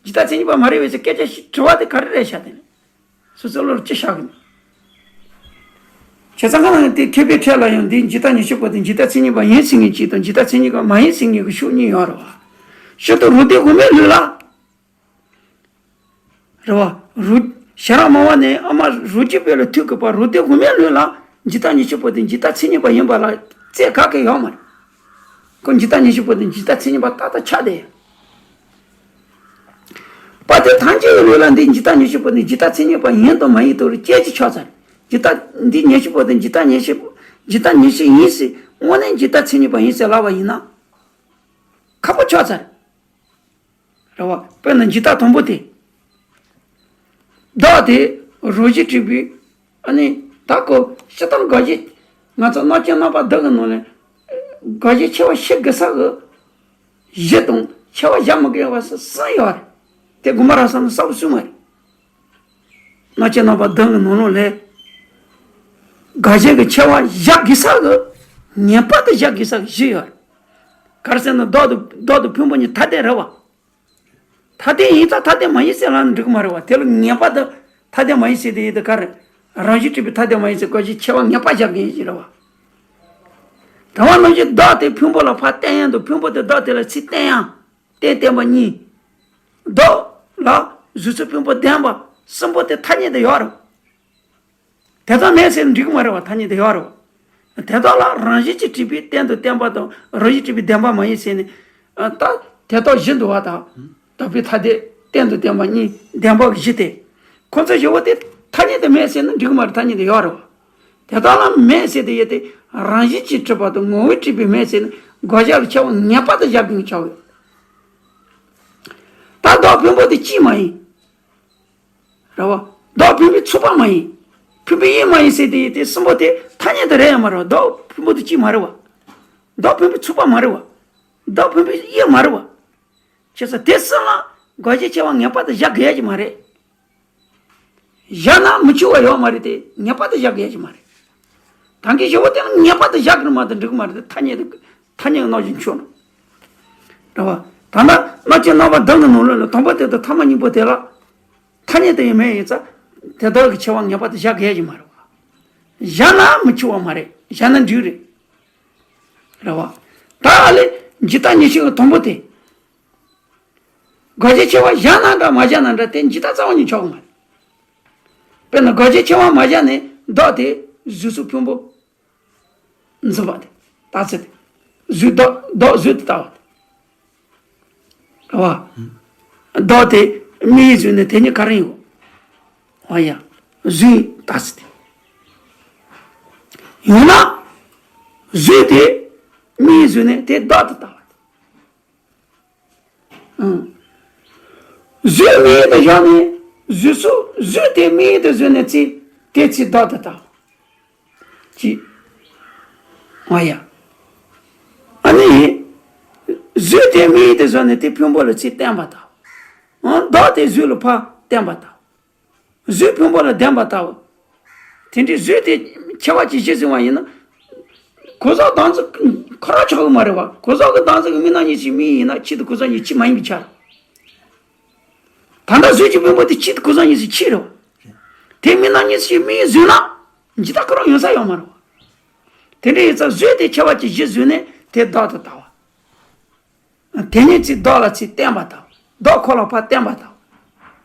འཇིག་ལྟ་མཚན་ཉིད་པ་མ་རེད་བས་ཟེར་སྐད་ཆ་ཞིག་དྲི་བ་དེ་ག་རེ་རེད་ཤག་དེ་ནི། སོ་སོ་བློར་ཅི་ཤར་གི་ནི། བྱས་ཙང་ང་རང་དེ་མཁས་པའི་གྲས་ལ་ཡང་འདི་འཇིག་ལྟ་ཉེར་བཞི་པོ་དེ་འཇིག་ལྟ་མཚན་ཉིད་པ་ཡིན་ཟེར་མཁན་གཅིག་དང་འཇིག་ལྟ་མཚན་ཉིད་པ་མ་ཡིན་ཟེར་མཁན་གྱི་ཕྱོགས་གཉིས་ཡོད་རེད་བ། ཞོར་དུ་རུ་སྡེ་དབུ་མའི་ལུགས་ལ། རེད་བ། རུ། ཤེས་རབ་སྨྲ་བ་ནས་ཨ་མ་རུ་སྐྱེས་པའི་ལ་ཐུག་གི་པ་རུ་སྡེ་དབུ་མའི་ལུགས་ལ་འཇིག་ལྟ་ཉེར་བཞི་པོ་དེ་འཇིག་ལྟ་མཚན་ཉིད་པ་ཡིན་པ་ལ་རྩོད་ག་གེ་ཡོད་མ་རེད། ཁོ་འཇིག་ལྟ་ཉེར་བཞི་པོ་དེ་འཇིག་ལྟ་མཚན་ཉིད་པ་ཏག་ཏག་ཆགས་བསྡད་ཡོད། དཔལ་ལྡན་ཐལ་འགྱུར་བའི་ལུགས་ལ་འདི་འཇིག་ལྟ་ཉེར་བཞི་པོ་དེ་འཇིག་ལྟ་མཚན་ཉིད་པ་ཡིན་དང་མ་ཡིན་དུ་རུ་སྐད་ཅིག་ཆགས་ཚར། འཇིག་ལྟ་འདི་ཉེར་བཞི་པོ་དེ་འཇིག་ལྟ་ཉེར་བཞི། འཇིག་ལྟ་ཉེར་བཞི་ཡིན་ཟེར་དངོས་གནས་འཇིག་ལྟ་མཚན་ཉིད་པ་ཡིན་ཟེར་ལབ་པ་ཡིན་ན། ཁག་པོ་ཆགས་ཚར། རེད་བ། དཔེར་ན་འཇིག་ལྟ་དང་པོ་དེ། བདག་དེ་རང་བཞིན་གྲུབ་པའི། ཨ་ནི་ད་ཁོ་སྤྱིར་བཏང་དགག་གཞི། ང་ཚོ་རྣམ་མཁྱེན་རྣམ་པ་བདུན་གྱི་ནང་ནས། དགག་གཞི་ཆེ་བ་བཞི་དགོས་ས་གི། བཞི་དང་ཆེ་བ་བཞག་མི་དགོས་པ་སུ་གསུམ་ཡོད་རེད། དེ་དགོངས་པ་རབ་གསལ་ནང་གསལ་པོ་གསུངས་པ་རེད། རྣམ་མཁྱེན་རྣམ་པ་བདུན་གྱི་ནང་ལོགས་ལས། དགག་གཞི་གི་ཆེ་བ་བཞག་དགོས་ས་གི། ངེས་པར་དུ་བཞག་དགོས་ས་གི་བཞི་ཡོད་རེད། ག་རེ་ཟེར་ན་བདག་དང་བདག་དང་ཕུང་པོ་གཉིས་ཐ་དད་རེད་བ། ཐ་དད་ཡིན་ཙང་ཐ་དད་མ་ཡིན་ཟེར་ལབ་ན་འགྲིག་གི་མ་རེད་བ། དེ་ལ་ངེས་པར་དུ་ཐ་དད་མ་ཡིན་ཟེར་དེ་ཡིན་དུས་ག་རེ། རང་བཞིན་གྲུབ་པའི་ཐ་དད་མ་ཡིན་ཟེར་དགག་གཞི་ཆེ་བ་ངེས་པར་བཞག་གི་ཡིན་ཞིག་རེད་བ། དེ་བ་ནང་བཞིན་བདག་དེ་ཕུང་པོ་ལ་ཕར་བརྟེན་ཡང་དང་ཕུང་པོ་དེ་བདག་དེ་ལ་ཚུར་བརྟེན་ཡང་། རྟེན་བརྟེན་པ་གཉིས། བདག་ལ་གཟུགས་ཚོགས་ཕུང་པོ་ལྡན་པ་གསུམ་པོ་དེ་ཐ་སྙད་དུ་ཡོད་རེད། དེ་དག་མེད་ཟེར་ན་འགྲིག་གི་མ་རེད་བ། ཐ་སྙད་དུ་ཡོད་རེད་བ། དེ་དག་ལ་རང་བཞིན་གྱིས་གྲུབ་པའི་རྟེན་དང་བརྟེན་པ་དང་རང་བཞིན་གྲུབ་པའི་བདེན་པ་མ་ཡིན་ཟེར་ནས། ད་དེ་དག་བཞི་འདུག་བ་དང་། དག་པའི་ཐ་དད་རྟེན་དང་བརྟེན་པ་གཉིས་བདེན་པ་བཞི་སྟེ། ཁོ་ཚོ་བཞི་པོ་དེ་ཐ་སྙད་དུ་མེད་ཟེར་ན་འགྲིག་གི་མ་རེད། ཐ་སྙད་དུ་ཡོད་རེད་བ། དེ་དག་ལ་མེད་ཟེར་དེ་ཡོད་དེ། རང་བཞིན་གྱིས་གྲུབ་པ་དང་ངོ་བོས་གྲུབ་པའི་མེད་ཟེར་ན་དགག་བྱ་ལ་ཆེ་བ་ངེས་པར་དུ་བཞག་དགོས་ཀྱི་ཆགས་ཡོད། ད་བདག་ཕུང་པོ་དེ་གཅིག་མ་ཡིན། རེད་བ། བདག་ཕུང་པོའི་ཚོགས་པ་མ་ཡིན། ཕུང་པོའི་དབྱིབས་མ་ཡིན་ཟེར་དེ་ཡོད་དེ་གསུམ་པོ་དེ་ཐ་སྙད་དུ་རེད་ཡང་མ་རེད་བ། བདག་ཕུང་པོ་དེ་གཅིག་མ་རེད་བ། བདག་ཕུང་པོའི་ཚོགས་པ་མ་རེད་བ། བདག་ཕུང་པོའི་དབྱིབས་མ་རེད་བ། བྱས་ཙང་དེ་གསུམ་ལ་དགག་བྱ་ཆེ་བ་ངེས་པར་དུ་བཞག་དགོས་ཡ་ཅིག་མ་རེད། བཞག་ན་མི་འཆུག་པ་ཡོད་མ་རེད་དེ་ངེས་པར་དུ་བཞག་དགོས་ཡ་ཅིག་མ་རེད། ད་གིན་ཞེ་པོ་དེ་ལ་ངེས་པར་དུ་བཞག་གི་མ་གཏོགས་འགྲིག་གི་མ་རེད་དེ་ཐ་སྙད་དུ། ཐ་སྙད་ཀྱི་རྣམ་གཞག་འཆུག་ན། རེད་བ། ད་ལྟ་རྣམ་མཁྱེན་རྣམ་པ་བདུན་གྱི་ནང་ལོགས་ལ་དང་པོ་དེ་དང་ཐ་མ་གཉིས་པོ་དེ་ལ། ཐ་སྙད་དུ་ཡང་མེད་ཡིན་ཙང་། དེ་དག་གི་ཆེ་བ་ངེས་པར་དུ་བཞག་དགོས་ཡ་ཅིག་མ་རེད་བ། བཞག་ན་མི་འཆུག་པ་མ་རེད། བཞག་ན་འགྲིག་རེད། རེད་བ། ད་ཨ་ལས་འཇིག་ལྟ་ཉེར་བཞི་གི་དང་པོ་དེ། དགག་བྱ་ཆེ་བ་བཞག་ན་འདྲ་མ་བཞག་ན་འདྲ་དེ་འཇིག་ལྟ་རྩ་བ་ཉིད་ཆགས་ཀྱི་མ་རེད། དཔེར་ན་དགག་བྱ་ཆེ་བ་མ་བཞག་ནས་བདག་དེ་གཟུགས་སོགས་ཕུང་པོ་འཛིན་པ་དེ་རྟགས་གསལ་དེ། གཟུགས་བདག་བདག་གཟུགས་དེ་ལྟ་བ་དེ། རེད་བ། བདག་དེ་མིག་ཡིད་གཟུགས་ནས་དེ་གཉིས་ག་རེ་ཡིན་གོ། ཨ་ཡ། གཟུགས་ལྟ་ས་དེ། ཡང་ན། གཟུགས་དེ་མིང་བཟོས་ནས་དེ་བདག་ཏུ་ལྟ་བ་དེ། ཨང་། གཟུགས་མིང་དུ་བཞག་ནས་གཟུགས་སུ་གཟུགས་དེ་མིང་དུ་བཟོས་ནས་ཚེ་དེ་ཚེ་བདག་ཏུ་ལྟ་བ། གཅིག་ཨ་ཡ། ཨ་ནི། གཟུགས་དེ་མིང་དུ་བཟོས་ནས་དེ་ཕུང་པོ་ལ་ཚེ་བརྟེན་པ་དང་། ཨང་། བདག་དེ་གཟུགས་ལ་ཕར་བརྟེན་པ་དང་། གཟུགས་ཕུང་པོ་ལ་ལྡན་པ་ལྟ་བུ། དེ་འདྲའི་གཟུགས་དེ་ཁྱད་པར་གྱི་གཞི་ཟིན་པ་ཡིན་ན། གོ་ས་བདག་འཛིན་ཁོ་རང་ཆགས་ཀྱི་མ་རེད་བ། གོ་ས་གི་བདག་འཛིན་གྱི་མིང་ནང་གཉིས་ཀྱི་མིང་ཡིན་ན་ཆེད་དུ་གོ་ས་གཉིས་ཆེད་མ་ཡིན་པའི་ཆ་རེད། ད་ལྟ་གཟུགས་ཀྱི་ཕུང་པོ་དེ་ཆེད་དུ་གོ་ས་གཉིས་ཀྱི་ཆེད་རེད་བ། དེ་མིང་ནང་གཉིས་ཀྱི་མིང་བཟོས་ན་འཇིག་ལྟ་ཁོ་རང་ཡོང་ས་ཡོད་མ་རེད་བ། དེ་འདྲ་ཡིན་ཙང་གཟུགས་དེ་ཁྱད་པར་གྱི་གཞི་བཟོས་ནས་དེ་བདག་ཏུ་ལྟ་བ། དེ་ནས་ཚེ་བདག་ལ་ཚེ་བརྟེན་པ་དང་། བདག་ཁོ་ལ་ཕར་བརྟེན་པ་དང་།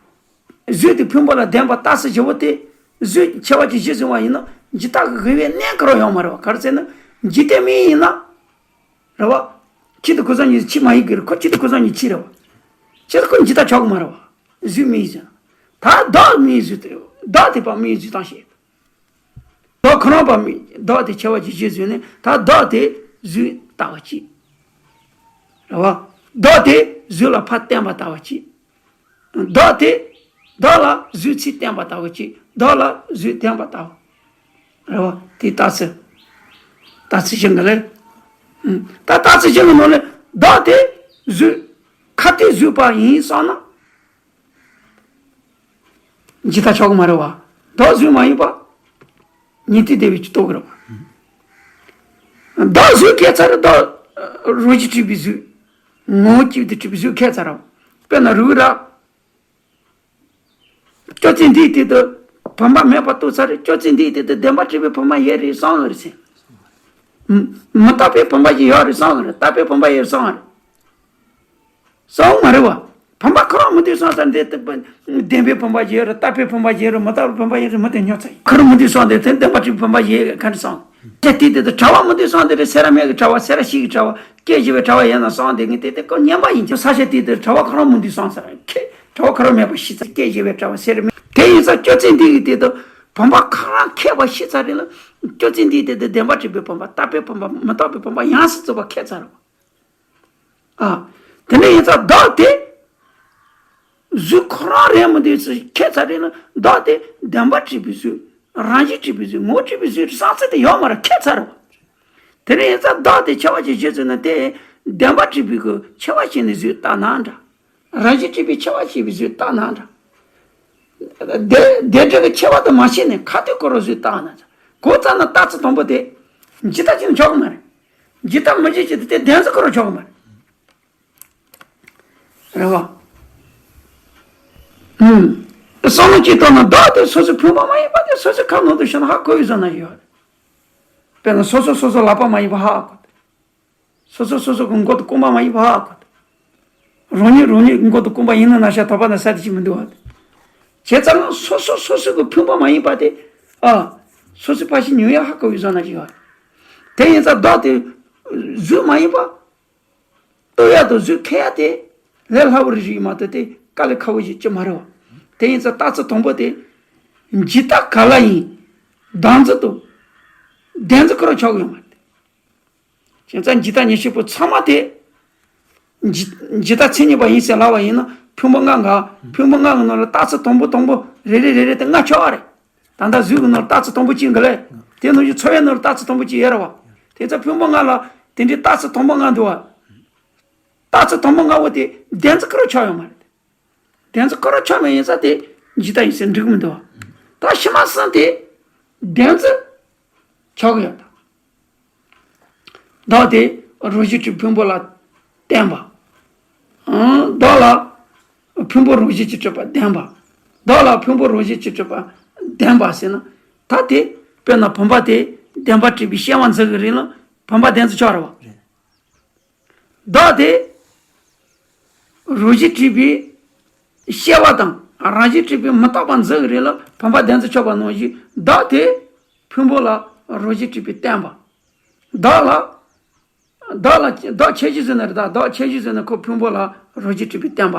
གཟུགས་དེ་ཕུང་པོ་ལ་ལྡན་པ་རྟགས་གཞི་བོ་དེ། གཟུགས་ཁྱད་པར་གྱི་གཞི་བཟུང་བ་ཡིན་ན་འཇིག་ལྟ་གི་དབྱེ་བའི་གནས་ཁོ་རང་ཡོང་མ་རེད་བ། ག་རེ་ཟེར་ན། འཇིག་ལྟའི་མིང་ཡིན་ན། རེད་བ། ཆེད་དུ་གོ་ས་གཉིས་ཆེད་མ་ཡིན་གྱི་རེད། ཁོ་ཆེད་དུ་གོ་ས་གཉིས་ཆེད་རེད་བ། ཆེད་དུ་ཁོ་འཇིག་ལྟ་ཆགས་ཀྱི་མ་རེད་བ། གཟུགས་མིང་བཟོས་ན། ད་བདག་མིང་བཟོས་ཏེ། བདག་དེ་ཕར་མིང་བཟོས་སྟངས་ཤེས། བདག་ཁོ་རང་ཕར་མིང་། བདག་དེ་ཁྱད་པར་གྱི་གཞི་བཟོས་ནས་ད་བདག་དེ་གཟུགས་ལྟ་བ་གཅིག་རེད་བ། བདག་དེ་གཟུགས་ལ་ཕར་བརྟེན་པ་ལྟ་བ་གཅིག་བདག་དེ། བདག་ལ་གཟུགས་ཚེ་བརྟེན་པ་ལྟ་བུ་གཅིག་བདག་ལ་གཟུགས་ལྡན་པ་ལྟ་བུ། རེད་བ། དེ་རྟགས་ཚུལ། རྟགས་ཚུལ་གཞན་གྱི་ལས། ཨུམ། ད་རྟགས་ཚུལ་གཞན་གྱི་ནང་ནས་བདག་དེ་གཟུགས། ཁ་དེ་གཟུགས་པ་ཡིན་བསམ་ན། འཇིག་ལྟ་ཆགས་ཀྱི་མ་རེད་བ། བདག་གཟུགས་མ་ཡིན་པ། ཉན་ཐོས་སྡེ་པས་ཀྱིས་རྟོགས་ཀྱི་རེད་བ། བདག་གཟུགས་ཁྱད་མཚར་རེད། བདག་རང་བཞིན་གྲུབ་པའི་གཟུགས། ངོ་བོ་གཅིག་ཏུ་གྲུབ་པའི་གཟུགས་ཁྱད་མཚར་རེད་བ། དཔེར་ན་རིགས་ར། སྐྱོ་ཚིག་འདིའི་སྟེང་དུ་བུམ་པ་མེད་པར་རྟོགས་ཚར་རེད། སྐྱོ་ཚིག་འདིའི་སྟེང་དུ་བདེན་པར་གྲུབ་པའི་བུམ་པ་ཡོད་རེད་བསམ་ཡོད་རེད་ཟེར། མི་རྟག་པའི་བུམ་པ་ཞིག་ཡོད་རེད་བསམ་ཡོད་རེད། རྟག་པའི་བུམ་པ་ཡོད་རེད་བསམ་ཡོད་རེད། བསམ་མ་རེད་བ། བུམ་པ་ཁོ་རང་མི་འདུག་བསམ་ཚར་འདི་ལྟ་བུ་བདེན་པའི་བུམ་པ་ཞིག་ཡོད་རེད། རྟག་པའི་བུམ་པ་ཞིག་ཡོད་རེད། མི་རྟག་པའི་བུམ་པ་ཡོད་རེད། མི་དེ་ཉོ་ཚར་ཡིན། ཁོ་རང་མི་འདུག་བསམ་དེ་དེ་བདེན་པར་གྲུབ་པའི་བུམ་པ་ཞིག་ཡོད་ག་རེ་བསམ། སྐྱོ་ཚིག་དེ་དུ་གྲྭ་བ་མི་འདུག་བསམ་དེ་རེད། སེ་ར་མེད་ཀྱི་གྲྭ་བ། སེ་ར་ཤི་གི་གྲྭ་བ། སྐད་བཞི་བའི་གྲྭ་བ་ཡིན་ན་བསམ་དེ་ངས་དེ་དེ་ཀོ་ཉན་པ་ཡིན་གྱི། ས་ཆ་དེ་དུ་གྲྭ་བ་ཁོ་རང་མི་འདུག་བསམ་ཟེར་ཁྱེད་གྲྭ་བ་ཁོ་རང་མེད་པ་ཤི་ཚར། སྐད་བཞི་བའི་གྲྭ་བ་སེ་ར་མེད། དེ་ཡིན་ཙང་སྐྱོ་ཚིག་འདི་གི་དེ་དུ་བུམ་པ་ཁོ་རང་ཁེགས་པ་ཤི་ཚར་རེད་ལ། སྐྱོ་ཚིག་འདི་དེ་དུ་བདེན་པར་གྲུབ་པའི་བུམ་པ། རྟག་པའི་བུམ་པ། མི་རྟག་པའི་བུམ་པ་ཡང་སྲིད་རྩོད་པ་ཁེགས་ཚར་རེད་བ། ཨ། དེ་ནས་ཡིན་ཙང་བདག་དེ། གཟུགས་ཁོ་རང་རེད་མི་འདུག་ཟེར་ཁྱད་མཚར་རེད་ལ། བདག་དེ་བདེན་པར་གྲུབ་པའི་གཟུགས། རང་བཞིན་གྲུབ་པའི་གཟུགས། ངོ་བོ་གྲུབ་པའི་གཟུགས་བསམ་ཚུལ་དེ་ཡོད་མ་རེད། ཁྱད་མཚར་རེད་བ། དེ་ནས་ཡིན་ཙང་བདག་དེ་ཁྱད་པར་གྱི་གཞི་བཟུང་ན་དེ། བདེན་པར་གྲུབ་པའི་གི་ཁྱད་པར་ཕྱེ་ནས་གཟུགས་བཏགས་ན་འདྲ། རང་བཞིན་གྲུབ་པའི་ཁྱད་པར་ཕྱེ་བའི་གཟུགས་བཏགས་ན་འདྲ། དེ་དེ་འདྲ་གི་ཁྱད་པར་དུ་མ་ཕྱེ་ནས་ཁ་ཐུག་ཁོ་རང་གཟུགས་བཏགས་ན་འདྲ། གོ་ཙམ་ན་རྟགས་ཚུལ་དང་པོ་དེ། འཇིག་ལྟ་ཅིག་ཆགས་ཀྱི་མ་རེད། འཇིག་ལྟ་མི་འཇིག་ཅིག་དེ་བདེན་ཚིག་ཁོ་རང་ཆགས་ཀྱི་མ་རེད། རེད་བ། ཨུམ། བསམ་བློ་ཅིག་གཏོང་ན་བདག་དེ་སོ་སོའི་ཕུང་པོ་མ་ཡིན་པ་དེ་སོ་སོའི་ཁ་ནང་དུ་ཤོར་ན་ཧ་གོ་བའི་བཟོ་ན་ཡོད་རེད། དཔེར་ན་སོ་སོ་སོ་སོའི་ལག་པ་མ་ཡིན་པ་ཧ་གོ། སོ་སོ་སོ་སོ་གི་མགོ་དང་རྐང་པ་མ་ཡིན་པ་ཧ་གོ། རང་ཉིད་རང་ཉིད་ཀྱི་མགོ་དང་རྐང་པ་ཡིན་ན་ན་ཤ་དོག་པ་ན་ས་དེ་ཅིག་མི་འདུག་བ། བྱས་ཙང་ན་སོ་སོ་སོ་སོ་གི་ཕུང་པོ་མ་ཡིན་པ་དེ། ཨ། སོ་སོའི་ཕ་ཤི་ཉོ་ཡ་ཧ་གོ་བའི་བཟོ་ན་ཅིག་ཡོད། དེ་ཡིན་ཙང་བདག་དེ་གཟུགས་མ་ཡིན་པ། ལྟོས་ཡ་དང་གཟུགས་ཁེགས་ཡ་དེ་ལས་སླ་པོ་རེ་རེ་ཡིན་མ་གཏོགས་དེ་དཀའ་ལས་ཁག་པོ་ཞིག་ཅིག་མ་རེད་བ། དེ་ཡིན་ཙང་རྟགས་ཚུལ་དང་པོ་དེ། འཇིག་ལྟ་ག་ལ་ཡིན། བདག་འཛིན་དང་། བདེན་འཛིན་ཁོ་རང་ཆགས་ཀྱི་ཡོད་མ་རེད། བྱས་ཙང་འཇིག་ལྟ་ཉེར་ཞི་པོ་ཚང་མ་དེ། འཇིག་འཇིག་ལྟ་མཚན་ཉིད་པ་ཡིན་ཟེར་ལབ་པ་ཡིན་ན་ཕུང་པོ་ལྔ་འགའ། ཕུང་པོ་ལྔ་གི་ནང་ལ་རྟགས་ཚུལ་དང་པོ་དང་པོ་རེ་རེ་རེ་རེ་དེ་ལྔ་ཆགས་པ་རེད། ད་ལྟ་གཟུགས་ཀྱི་ནང་ལ་རྟགས་ཚུལ་དང་པོ་གཅིག་འགའ་ལས། དེ་ནང་བཞིན་ཚོར་བའི་ནང་ལ་རྟགས་ཚུལ་དང་པོ་གཅིག་ཡོད་རེད་བ། དེ་ཚོ་ཕུང་པོ་ལྔ་ལ་དེ་འདྲའི་རྟགས་ཚུལ་དང་པོ་ལྔ་འདུག་བ། རྟགས་ཚུལ་དང་པོ་ལྔ་བོ་དེ་བདེན་འཛིན་ཁོ་རང་ཆགས་ཡོད་མ་རེད། བདེན་འཛིན་ཁོ་རང་ཆགས་མེད་ཡིན་ཙང་དེ་འཇིག་ལྟ་ཡིན་ཟེར་འགྲིག་གི་མི་འདུག་བ། ད་ཕྱི་མ་གསུམ་དེ་བདེན་འཛིན་ཆགས་ཀྱི་ཡོད་ད། བདག་དེ་རང་བཞིན་གྱིས་ཕུང་པོ་ལ་བརྟེན་པ། ཨང་། བདག་ལ་ཕུང་པོ་རང་བཞིན་གྱིས་གྲུབ་པ་བདེན་པ། བདག་ལ་ཕུང་པོ་རང་བཞིན་གྱིས་གྲུབ་པ་བདེན་པ་ཟེར་ན། ད་དེ་དཔེར་ན་བུམ་པ་དེ་བདེན་པར་གྲུབ་པའི་སྐྱེ་བ་འཛིན་གྱི་རེད་ལ་བུམ་པ་བདེན་འཛིན་ཆགས་རེད་བ། རེད། བདག་དེ་རང་བཞིན་གྲུབ་པའི་སྐྱེ་བ་དང་རང་བཞིན་གྲུབ་པའི་མི་རྟག་པ་འཛིན་གྱི་རེད་ལ་བུམ་པ་བདེན་འཛིན་ཆགས་པ་ནང་བཞིན་བདག་དེ་ཕུང་པོ་ལ་རང་བཞིན་གྲུབ་པའི་བརྟེན་པ། བདག་ལ། བདག་ལ་བདག་ཁྱད་གཞི་བཟུང་ནས་རེད་ད། བདག་ཁྱད་གཞི་བཟུང་ནས་ཁོ་ཕུང་པོ་ལ་རང་བཞིན་གྲུབ་པའི་བརྟེན་པ།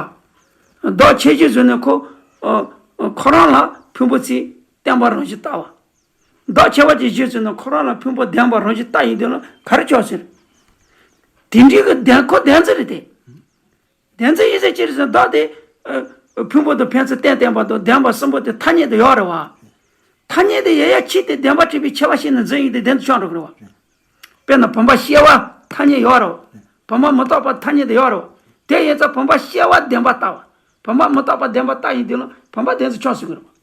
བདག་ཁྱད་གཞི་བཟུང་ནས་ཁོ། ཨ། ཨ། ཁོ་རང་ལ་ ཕུང་པོ་ཚེ་བརྟན་པ་རང་བཞིན་ལྟ་བ། བདག་ཁྱད་པར་གྱི་གཞི་བཟུང་ནས་ཁོ་རང་ལ་ཕུང་པོ་ལྡན་པ་རང་བཞིན་ལྟ་ཡིན་དུས་ལ་ག་རེ་ཆོག་ཟེར། དེ་འདྲའི་གི་བདེན་ཁོ་བདེན་རྫུན་རེད་དེ། བདེན་རྫུན་ཡིན་ཟེར་ཅི་རེད་ཟེར་ན་བདག་དེ་ཨ། ཕུང་པོ་དང་ཕན་ཚུན་རྟེན་བརྟེན་པ་དང་ལྡན་པ་གསུམ་པོ་དེ་ཐ་སྙད་དུ་ཡོད་རེད་བ། ཐ་སྙད་དུ་ཡོད་ཡ་ཁྱེད་དེ་བདེན་པར་གྲུབ་པའི་ཁྱད་པར་ཤེས་ནས་རྫུན་ཡིན་དེ་བདེན་དུ་ཆགས་འགྲོ་གི་རེད་བ། དཔེར་ན་བུམ་པ་ཤེས་པ་ཐ་སྙད་ཡོད་རེད་བ། བུམ་པ་མི་རྟག་པ་ཐ་སྙད་དུ་ཡོད་རེད་བ། དེ་ཡིན་ཙང་བུམ་པ་ཤེས་པ་བདེན་པ་ལྟ་བ། བུམ་པ་མི་རྟག་པ་བདེན་པ་ལྟ་ཡིན་དུས་ལ་བུམ་པ་བདེན་དུ་ཆགས་ཟེར་གི་རེད་བ།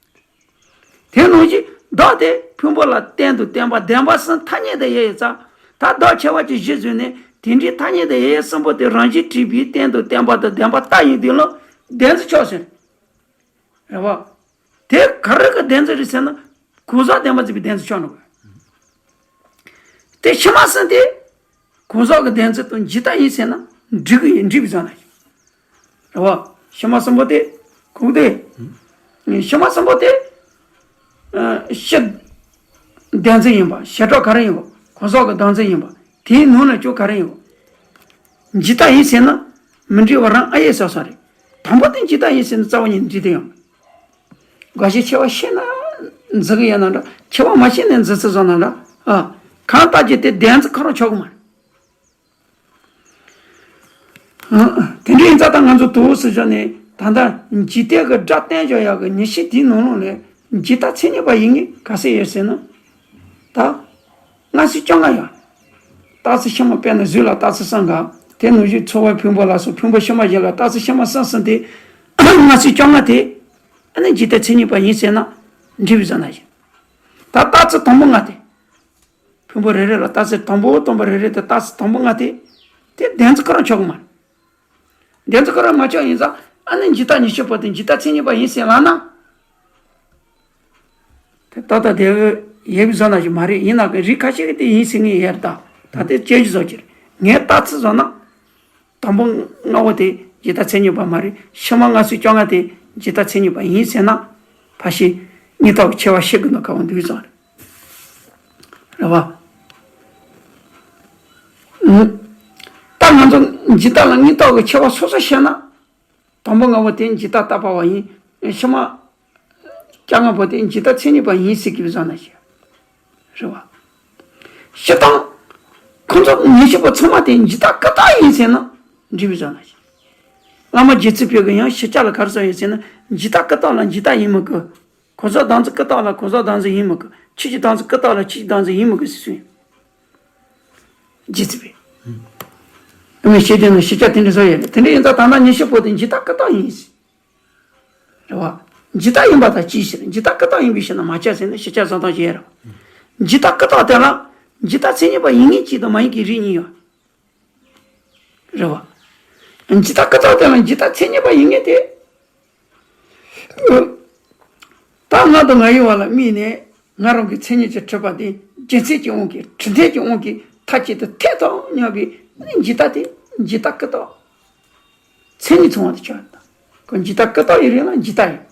དེ་ནང་བཞིན་བདག་དེ་ཕུང་པོ་ལ་རྟེན་དང་བརྟེན་པ་ལྡན་པ་གསུམ་ཐ་སྙད་དུ་ཡོད་ཡོད་ཙང་། ད་བདག་ཁྱད་པར་གྱི་གཞི་བཟུང་ནས་དེ་འདྲའི་ཐ་སྙད་དུ་ཡོད་ཡོད་གསུམ་པོ་དེ་རང་བཞིན་གྲུབ་པའི་རྟེན་དང་བརྟེན་པ་དང་ལྡན་པ་ལྟ་ཡིན་དུས་ལ་བདེན་དུ་ཆགས་ཟེར། རེད་བ། དེ་ག་རེ་གི་བདེན་རྫུན་རེད་ཟེར་ན་གང་ཟག་བདེན་པར་གྲུབ་པའི་བདེན་དུ་ཆགས་འགྲོ་གི། དེ་ཕྱི་མ་གསུམ་དེ། གང་ཟག་གི་བདེན་རྫུན་དང་འཇིག་ལྟ་ཡིན་ཟེར་ན་འགྲིག་གི་ཡིན་འགྲིག་པའི་བཟོ་ན་ཡིན། རེད་བ། ཕྱི་མ་གསུམ་པོ་དེ། གང་དེ། ཕྱི་མ་གསུམ་པོ་དེ། ཨ། ཕྱི་བདེན་རྫུན་ཡིན་པ། བྱེ་བྲག་ག་རེ་ཡིན་པ། གང་ཟག་གི་བདེན་རྫུན་ཡིན་པ། དེའི་ནང་ན་ཅོག་ག་རེ་ཡིན་པ། འཇིག་ལྟ་ཡིན་ཟེར་ན་མི་འགྲིག་པ་རང་ཨ་ཡེ་ཟེར་ས་རེད། དང་པོ་དེ་འཇིག་ལྟ་ཡིན་ཟེར་ན་རྩ་བ་ཉིད་འགྲིག་དེ་ཡང་། འགའ་ཞིག་ཁྱད་པར་ཤེས་ན་འཛིན་གི་ཡོད་ན་འདྲ། ཁྱད་པར་མ་ཤེས་ནས་འཛིན་ཚུལ་བཟོ་ན་འདྲ། ཨ། གང་ལྟར་གྱི་དེ་བདེན་རྫུན་ཁོ་རང་ཆགས་ཀྱི་མ་རེད། ཨ། དེ་འདྲ་ཡིན་ཙང་ད་ང་ཚོ་དུས་སུ་བཞག་ནས་ད་ལྟ་འཇིག་ལྟའི་གི་སྒྲ་བསྟན་བྱ་ཡག་གི་ཉི་ཤུ་དེའི་ནང་ལོགས་ནས་འཇིག་ལྟ་མཚན་ཉིད་པ་ཡིན་ངེས་ག་ཚོད་ཡོད་ཟེར་ན། ད། སྔ་ཕྱི་བཅོ་ལྔ་ཡོད། རྟགས་ཚིག་ཕྱི་མ་དཔེར་ན་གཟུགས་ལ་རྟགས་ཚིག་གསུམ་ག། དེ་ནང་བཞིན་ཚོར་བའི་ཕུང་པོ་ལ་སོགས་ཕུང་པོ་ཕྱི་མ་བཞི་ལ་རྟགས་ཚིག་ཕྱི་མ་གསུམ་གསུམ་དེ། སྔ་ཕྱི་བཅོ་ལྔ་དེ། ཨ་ནི་འཇིག་ལྟ་མཚན་ཉིད་པ་ཡིན་ཟེར་ན། འགྲིག་པའི་བཟོ་ན་ཡིན། ད་རྟགས་ཚིག་དང་པོ་ལྔ་དེ། ཕུང་པོ་རེ་རེ་ལ་རྟགས་ཚིག་དང་པོ་དང་པོ་རེ་རེ་དེ་རྟགས་ཚིག་དང་པོ་ལྔ་དེ། དེ་བདེན་རྫུན་ཁོ་རང་ཆགས་ཀྱི་མ་རེད། བདེན་རྫུན་ཁོ་རང་མ་ཆགས་ཡིན་ཙང་ཨ་ནི་འཇིག་ལྟ་ཉི་ཤུ་པོ་དེ་འཇིག་ལྟ་མཚན་ཉིད་པ་ཡིན་ཟེར་ལབ་ན། དེ་ཏག་ཏག་དེ་ཡོད་པའི་བཟོ་ན་ཞིག་མ་རེད། ཡིན་ན་གི་རིགས་ཁ་ཤས་ཀྱིས་དེ་ཡིན་ཟེར་ངེས་ཡོད་རེད། ད་ད་དེ་དཔྱད་གཞི་བཟོ་གི་རེད། ངས་རྟགས་ཚིག་བཟོ་ན། དང་པོ་ལྔ་པོ་དེ་འཇིག་ལྟ་མཚན་ཉིད་པ་མ་རེད། ཕྱི་མ་ལྔ་ཚིག་བཅོ་ལྔ་དེ་འཇིག་ལྟ་མཚན་ཉིད་པ་ཡིན་ཟེར་ན། ཕ་ཤི། གཉིས་ཐོག་གི་ཆེ་བ་ཤི་གི་འདུག་ག་བ་འདུག་བཟོ་རེད། རེད་བ། ད་ང་ཚོ་འཇིག་ལྟ་ལ་གཉིས་ཐོག་གི་ཆེ་བ་སོ་སོ་བཤད་ན། དང་པོ་ལྔ་པོ་དེ་འཇིག་ལྟ་རྟག་པ་བ་ཡིན། ཕྱི་མ་བཅོ་ལྔ་པོ་དེ་འཇིག་ལྟ་མཚན་ཉིད་པ་ཡིན་ཟེར་གྱི་བཟོ་ན་ཞིག་རེད་བ། སྤྱིར་བཏང་། ཁོ་ཚོ་ཉི་ཤུ་པོ་ཚང་མ་དེ་འཇིག་ལྟ་ཀུན་བཏགས་ཡིན་ཟེར་ན་འགྲིག་པའི་བཟོ་ན་ཞིག་བླ་མ་རྗེ་བཙུན་པས་གི་ཡང་ཤེས་བྱ་ལ་ག་རེ་གསུངས་ཡོད་ཟེར་ན། འཇིག་ལྟ་ཀུན་བཏགས་ལ་འཇིག་ལྟ་ཡིན་མི་དགོས། གང་ཟག་བདག་འཛིན་ཀུན་བཏགས་ལ་གང་ཟག་བདག་འཛིན་ཡིན་མི་དགོས། ཆོས་ཀྱི་བདག་འཛིན་ཀུན་བཏགས་ལ་ཆོས་ཀྱི་བདག་འཛིན་ཡིན་མི་དགོས་ཟེར་གསུངས་ཡོད། རྗེ་བཙུན་པས། ཨ་མའི་ཤེས་ལྡན་ནི་ཤེས་བྱ་དེ་འདྲ་བཟོ་ཡོད་རེད། དེ་འདྲ་ཡིན་ཙང་ད་ལྟ་ཉི་ཤུ་པོ་དེ་འཇིག་ལྟ་ཀུན་བཏགས་ཡིན་ཟེར། རེད་བ། འཇིག་ལྟ་ཡིན་པ་དང་ཅིའི་ཕྱིར་འཇིག་ལྟ་ཀུན་བཏགས་ཡིན་པའི་ཕྱིར་ན་མ་ཁྱབ་ཟེར་ན་ཤེས་བྱ་བཟོ་སྟངས་ཤིག་ཡོད་རེད་བ། འཇིག་ལྟ་ཀུན་བཏགས་དེ་ལ་འཇིག་ལྟ་མཚན་ཉིད་པ་ཡིན་ངེས་ཅིག་དང་མ་ཡིན་གྱི་རིགས་གཉིས་ཡོད། རེད་བ། འཇིག་ལྟ་ཀུན་བཏགས་དེ་ལ་འཇིག་ལྟ་མཚན་ཉིད་པ་ཡིན་ངེས་དེ། ད་ང་དང་ང་ཡི་བར་ལ་དམིགས་ནས་ང་རང་གི་མཚན་ཉིད་ཀྱིས་གྲུབ་པ་དེ་རྒྱུ་མཚན་གྱི་དབང་གིས་གྲུབ་མཐའ་གྱི་དབང་གིས་མཐའ་གཅིག་ཏུ་ཐེ་ཐོག་སྙོམས་པའི་འཇིག་ལྟ་དེ་འཇིག་ལྟ་ཀུན་བཏགས། མཚན་ཉིད་མཚུངས་པ་དེ་ཆགས་ཡོད། ཁོ་འཇིག་ལྟ་ཀུན་བཏགས་ཡི་རིགས་ལ་འཇིག་ལྟ་ཡོད།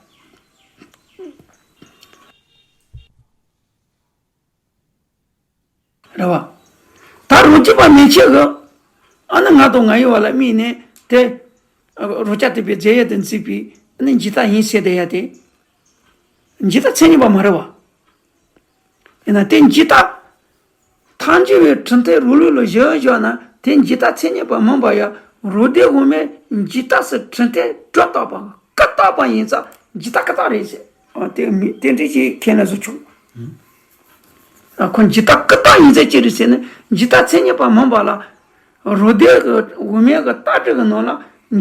རེད་བ། ད་རང་རྒྱུད་པ་མན་ཆད་ཀྱིས། ཨ་ནི་ང་དང་ང་ཡི་བར་ལ་དམིགས་ནས་དེ། རང་རྐྱ་ཐུབ་པའི་རྫས་ཡོད་དུ་འཛིན་པའི་ཨ་ནི་འཇིག་ལྟ་ཡིན་ཟེར་བསྡད་ཡ་དེ། འཇིག་ལྟ་མཚན་ཉིད་པ་མ་རེད་བ། ཡིན་ན་དེ་འཇིག་ལྟ། ཐལ་འགྱུར་བའི་གྲུབ་མཐའི་རང་ལུགས་ལ་གཞི་བཞག་ན་དེ་འཇིག་ལྟ་མཚན་ཉིད་པ་མིན་པ་ཡང་རང་སྡེ་དབུ་མའི་འཇིག་ལྟ་ཟེར་གྲུབ་མཐའི་སྒྲོ་བཏགས་པ་ཀུན་བཏགས་པ་ཡིན་ཙང་འཇིག་ལྟ་ཀུན་བཏགས་རེད་ཟེར། ཨ་དེ་མི་དེ་འདྲ་ཞིག་ཁས་ལེན་བཟོ་ཆོག་ཨ་ཁོ་འཇིག་ལྟ་ཀུན་བཏགས་ཡིན་ཟེར་ཅི་རེད་ཟེར་ན་འཇིག་ལྟ་མཚན་ཉིད་པ་མིན་པ་ལ། རང་སྡེ་གི་དབུ་མའི་གི་ལྟ་གྲུབ་ཀྱི་ནང་ལ་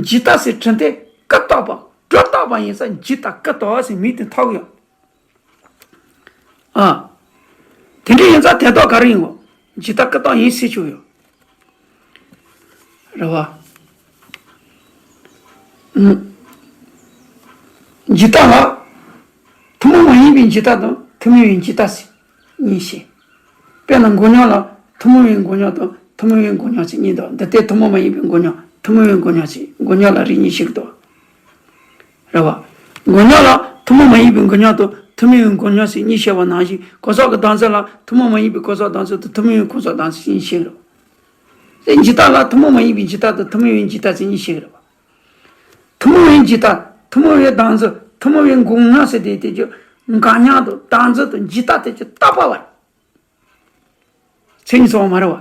འཇིག་ལྟ་ཟེར་གྲུབ་མཐའི་ཀུན་བཏགས་པ་སྒྲོ་བཏགས་པ་ཡིན་ཙང་འཇིག་ལྟ་ཀུན་བཏགས་ཟེར་མིང་དེ་ཐོགས་ཡོད། ཨ། དེ་འདྲ་ཡིན་ཙང་དེ་དག་ག་རེ་ཡིན་གོ། འཇིག་ལྟ་ཀུན་བཏགས་ཡིན་ཟེར་ཆོག་ཡོད། རེད་བ། ཨུམ། འཇིག་ལྟ་ལ། ཐུན་མོང་མ་ཡིན་པའི་འཇིག་ལྟ་དང་ཐུན་མོང་བའི་འཇིག་ལྟ་ཟེར་གཉིས་བཤད། དཔེར་ན་འགོག་སྙོམས་ལ་ཐུན་མོང་བའི་འགོག་སྙོམས་དང་ཐུན་མོང་བའི་འགོག་སྙོམས་ཟེར་གཉིས་འདུག་འདི་ལྟའི་ཐུན་མོང་མ་ཡིན་པའི་འགོག་སྙོམས་ཐུན་མོང་བའི་འགོག་སྙོམས་ཟེར་འགོག་སྙོམས་ལ་རིགས་གཉིས་བཤད་ཀྱི་འདུག་རེད་བ། འགོག་སྙོམས་ལ་ཐུན་མོང་མ་ཡིན་པའི་འགོག་སྙོམས་དང་ཐུན་མོང་བའི་འགོག་སྙོམས་ཟེར་གཉིས་བཤད་པ་ནང་བཞིན་གང་ཟག་གི་བདག་འཛིན་ལ་ཐུན་མོང་མ་ཡིན་པའི་གང་ཟག་བདག་འཛིན་དང་ཐུན་མོང་བའི་གང་ཟག་བདག་འཛིན་ཟེར་གཉིས་བཤད་ཀྱི་རེད་བ། དེ་འཇིག་ལྟ་ལ་ཐུན་མོང་མ་ཡིན་པའི་འཇིག་ལྟ་དང་ཐུན་མོང་བའི་འཇིག་ལྟ་ཟེར་གཉིས་བཤད་ཀྱི་རེད་བ། ཐུན་མོང་བའི་འཇིག་ལྟ། ཐུན་མོང་བའི་བདག་འཛིན། ཐུན་མོང་བའི་འགོག་སྙོམས་ཟེར་དེ་དེ་ཚོ། འགག་མྱང་དང་བདག་འཛིན་དང་འཇིག་ལྟ་དེ་ཅི་ལྟ་བ་བར། མཚན་ཉིད་ཚང་བ་མ་རེད་བ།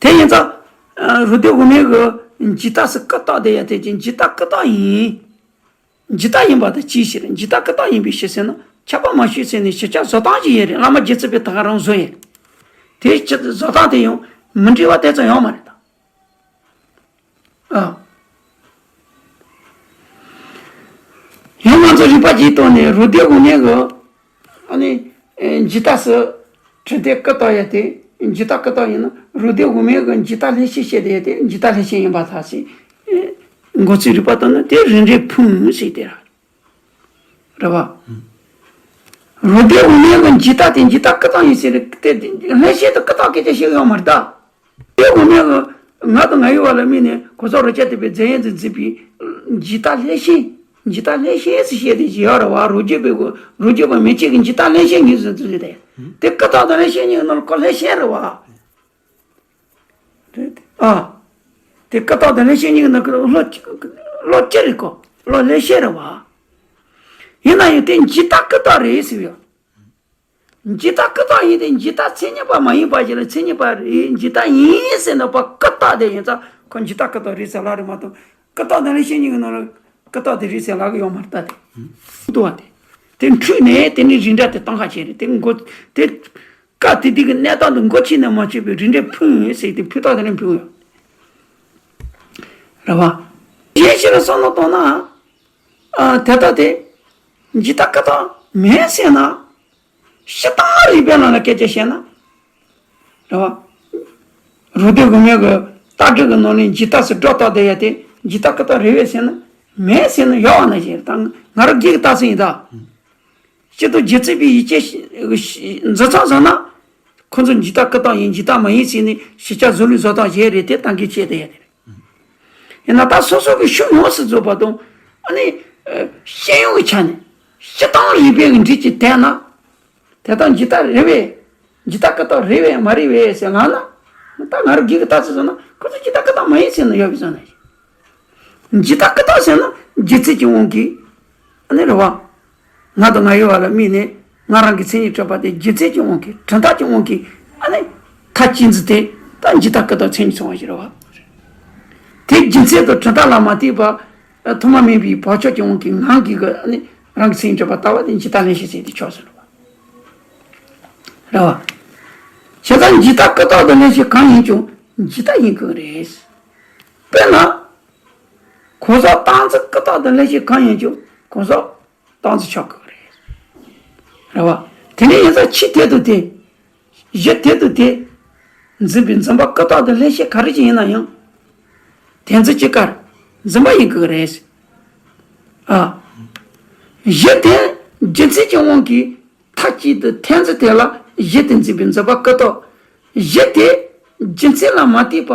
དེ་ཡིན་ཙང་། རུ་སྡེ་དབུ་མའི་གི་འཇིག་ལྟ་སུ་ཀུན་བཏགས་དེ་ཡ་དེ་ཅི་འཇིག་ལྟ་ཀུན་བཏགས་ཡིན། འཇིག་ལྟ་ཡིན་པ་དང་ཅིའི་ཕྱིར་འཇིག་ལྟ་ཀུན་བཏགས་ཡིན་པའི་ཕྱིར་ཟེར་ན་ཁྱབ་པ་མ་ཞུས་ཟེར་ནས་ཕྱི་ཆ་བཟོ་སྟངས་ཅིག་ཡོད་རེད། བླ་མ་རྗེ་བཙུན་པས་ད་ག་རང་བཟོ་ཡོད་རེད། དེའི་ཕྱིར་བཟོ་སྟངས་དེ་ཡང་མི་འདྲ་བ་དེ་ཙམ་ཡོད་མ་རེད་ད། ཨ། ཡང་ང་ཚོ་རིག་པ་གཅིག་བཏོན་ནས་རུ་སྡེ་དབུ་མའི་གི་ཨ་ནི་འཇིག་ལྟ་སུ་འཕྲིན་ལྟའི་ཀུན་བཏགས་ཡོད་དེ་འཇིག་ལྟ་ཀུན་བཏགས་ཡིན་ན་རུ་སྡེ་དབུ་མའི་གི་འཇིག་ལྟ་ལྷན་སྐྱེས་བཤད་དེ་ཡོད་དེ་འཇིག་ལྟ་ལྷན་སྐྱེས་ཡིན་པ་ཐག་ཆོད། མགོ་ཚོས་རིག་པ་བཏོན་ན་དེ་རིགས་འདྲའི་ཕུང་ཟེར་དེ་ར། རེད་བ། རུ་སྡེ་དབུ་མའི་གི་འཇིག་ལྟ་དེ་འཇིག་ལྟ་ཀུན་བཏགས་ཡིན་ཟེར་དེ་ལྷན་སྐྱེས་དང་ཀུན་བཏགས་སྐད་ཆ་བཤད་ཡོད་མ་རེད་ད། དེ་དབུ་མའི་གི་ང་དང་ང་ཡི་བར་ལ་དམིགས་ནས་གོ་ས་རོ་ཅན་དེ་པའི་རྫས་ཡན་དུ་འཛིན་པའི་འཇིག་ལྟ་ལྷན་སྐྱེས། འཇིག་ལྟ་ལྷན་སྐྱེས་སུ་བཤད་དེ་ཡོད་རེད་བ། རོ་རྒྱུད་པའི་གོ་རོ་རྒྱུད་པ་མན་ཆད་ཀྱི་འཇིག་ལྟ་ལྷན་སྐྱེས་ཉིད་སུ་འཛིན་དེ། དེ་ཀུན་བཏགས་དང་ལྷན་སྐྱེས་གཉིས་ཀྱི་ནང་ལ་ཁོ་ལྷན་སྐྱེས་རེད་བ། རེད་དེ། ཨ། དེ་ཀུན་བཏགས་དང་ལྷན་སྐྱེས་གཉིས་ཀྱི་ནང་ཁུལ་བློ་བློ་ཅི་རེད་གོ་བློ་ལྷན་སྐྱེས་རེད་བ། ཡིན་ན་ཡང་དེ་འཇིག་ལྟ་ཀུན་བཏགས་རེད་ཟེར་ཡོད། འཇིག་ལྟ་ཀུན་བཏགས་ཡིན་ཏེ་འཇིག་ལྟ་མཚན་ཉིད་པ་མ་ཡིན་པ་ཞིག་ལ་མཚན་ཉིད་པ་རེད། འཇིག་ལྟ་ཡིན་ཟེར་ན་པ་ཀུན་བཏགས་དེ་ཡིན་ཙང་ཁོ་འཇིག་ལྟ་ཀུན་བཏགས་རེད་ཟེར་ལབ་རེད་མ་གཏོགས་ཀུན་བཏགས་དང་ལྷན་སྐྱེས་གཉིས་ཀྱི་ནང་ལ་ཀུན་བཏགས་དེ་རེད་ཟེར་ལབ་གི་ཡོད་མ་རེད་ད་དེ། འདུག་བ་དེ། དེ་འཁྲུལ་ནས་དེ་ནི་རིགས་འདྲ་དེ་སྟོང་ཁ་ཆེ་རེད་དེ་མགོ་དེ། སྐབས་དེ་དུས་ཀྱི་གནས་སྟངས་དེ་མགོ་ཕྱིས་ནས་མ་ཕྱིས་པའི་རིགས་འདྲ་ཕུང་ཡོད་ཟེར་དེ་ཕུ་ཐག་དེ་ནས་ཕུང་ཡོད་རེད་བ། གཞན་ཞིག་ལ་བསམ་བློ་གཏོང་ན། ཨ། དེ་ལྟ་སྟེ། འཇིག་ལྟ་ཀུན་བཏགས་མེད་ཟེར་ན། སྤྱིར་བཏང་རིགས་པའི་ནང་ལ་སྐད་ཆ་བཤད་ན། རེད་བ། རུ་སྡེ་དབུ་མའི་གི་ལྟ་གྲུབ་ཀྱི་ནང་ནས་འཇིག་ལྟ་ཟེར་སྒྲོ་བཏགས་བསྡད་ཡ་དེ་འཇིག་ལྟ་ཀུན་བཏགས་རེད་པས་ཟེར་ན། མེད་ཟེར་ན་ཡོད་པ་ནང་བཞིན་ད་ང་རང་སྒེར་གྱི་ལྟ་ཚུལ་ཡིན་ད། སྤྱིར་བཏང་རྗེ་བཙུན་པའི་ཡིད་ཆེས་འཛིན་སྟངས་བཟང་ན། ཁོ་ཚོ་འཇིག་ལྟ་ཀུན་བཏགས་ཡིན་འཇིག་ལྟ་མ་ཡིན་ཟེར་ནས་ཕྱི་ཆ་བཟོ་ལུགས་བཟོ་སྟངས་གཞན་རེད་དེ་ད་གིན་བཤད་བསྡད་ཡ་དེ་རེད། ཡིན་ན་ད་སོ་སོ་གི་ཤུགས་ཡོངས་སུ་རྫོགས་པ་དང་ཨ་ནི། ཤེས་ཡོན་གྱི་ཆ་ནས་སྤྱིར་བཏང་རིགས་པའི་གི་འགྲེལ་གྱི་དེ་ན། དེ་དག་འཇིག་ལྟ་རེད་པས། འཇིག་ལྟ་ཀུན་བཏགས་རེད་པས་མ་རེད་པས་ཟེར་ལབ་ན། ད་ང་རང་སྒེར་གྱི་ལྟ་ཚུལ་བཟོ་ན་ཁོ་ཚོ་འཇིག་ལྟ་ཀུན་བཏགས་མ་ཡིན་ཟེར་ན་ཡོད་པའི་བཟོ་ན་ཡིན། འཇིག་ལྟ་ཀུན་བཏགས་ཟེར་ན་རྗེ་བཙུན་གྱི་དབང་གིས། ཨ་ནི་རེད་བ། ང་དང་ང་ཡི་བར་ལ་དམིགས་ནས་ང་རང་གི་མཚན་ཉིད་གྲུབ་པ་དེ་རྗེ་བཙུན་གྱི་དབང་གིས་གྲུབ་མཐའ་གྱི་དབང་གིས་ཨ་ནི། མཐའ་གཅིག་འཛིན་དེ་ད་འཇིག་ལྟ་ཀུན་བཏགས་མཚན་ཉིད་ཚང་བ་ཞིག་རེད་བ། དེ་རྒྱུ་མཚན་དང་གྲུབ་མཐའ་ལ་མ་ལྟོས་པ། ཐོག་མ་མེད་པའི་བག་ཆགས་ཀྱི་དབང་གིས་ངང་གིས་གི་ཨ་ནི་རང་གི་མཚན་ཉིད་གྲུབ་པ་ལྟ་བ་དེ་འཇིག་ལྟ་ལྷན་སྐྱེས་ཟེར་དེ་ཆོག་ཟེར་རེད་བ། རེད་བ། བྱས་ཙང་འཇིག་ལྟ་ཀུན་བཏགས་དང་ལྷན་སྐྱེས་གང་ཡིན་ཀྱང་འཇིག་ལྟ་ཡིན་དགོས་རེད། དཔེར་ན། གོ་ས་སྟངས་འཛིན་ཀུན་བཏགས་དང་ལྷན་སྐྱེས་གང་ཡིན་ཀྱང་གོ་ས་སྟངས་འཛིན་ཆགས་དགོས་རེད། རེད་བ། དེ་ནས་ཡིན་ཙང་ཕྱི་དེ་དང་དེ། གཞི་དེ་དང་དེ། འཛིན་པའི་འཛིན་པ་ཀུན་བཏགས་དང་ལྷན་སྐྱེས་ག་རེ་ཅིག་ཡིན་ན་ཡང་། དེ་འཛིན་གྱི་ཀར་འཛིན་པ་ཡིན་དགོས་རེད། ཨ། གཞི་དེ་རྒྱུ་མཚན་གྱི་དབང་གིས་མཐའ་གཅིག་ཏུ་དེ་འཛིན་དེ་ལ་གཞི་དེ་འཛིན་པའི་འཛིན་པ་ཀུན་བཏགས། གཞི་དེ་རྒྱུ་མཚན་ལ་མ་ལྟོས་པ།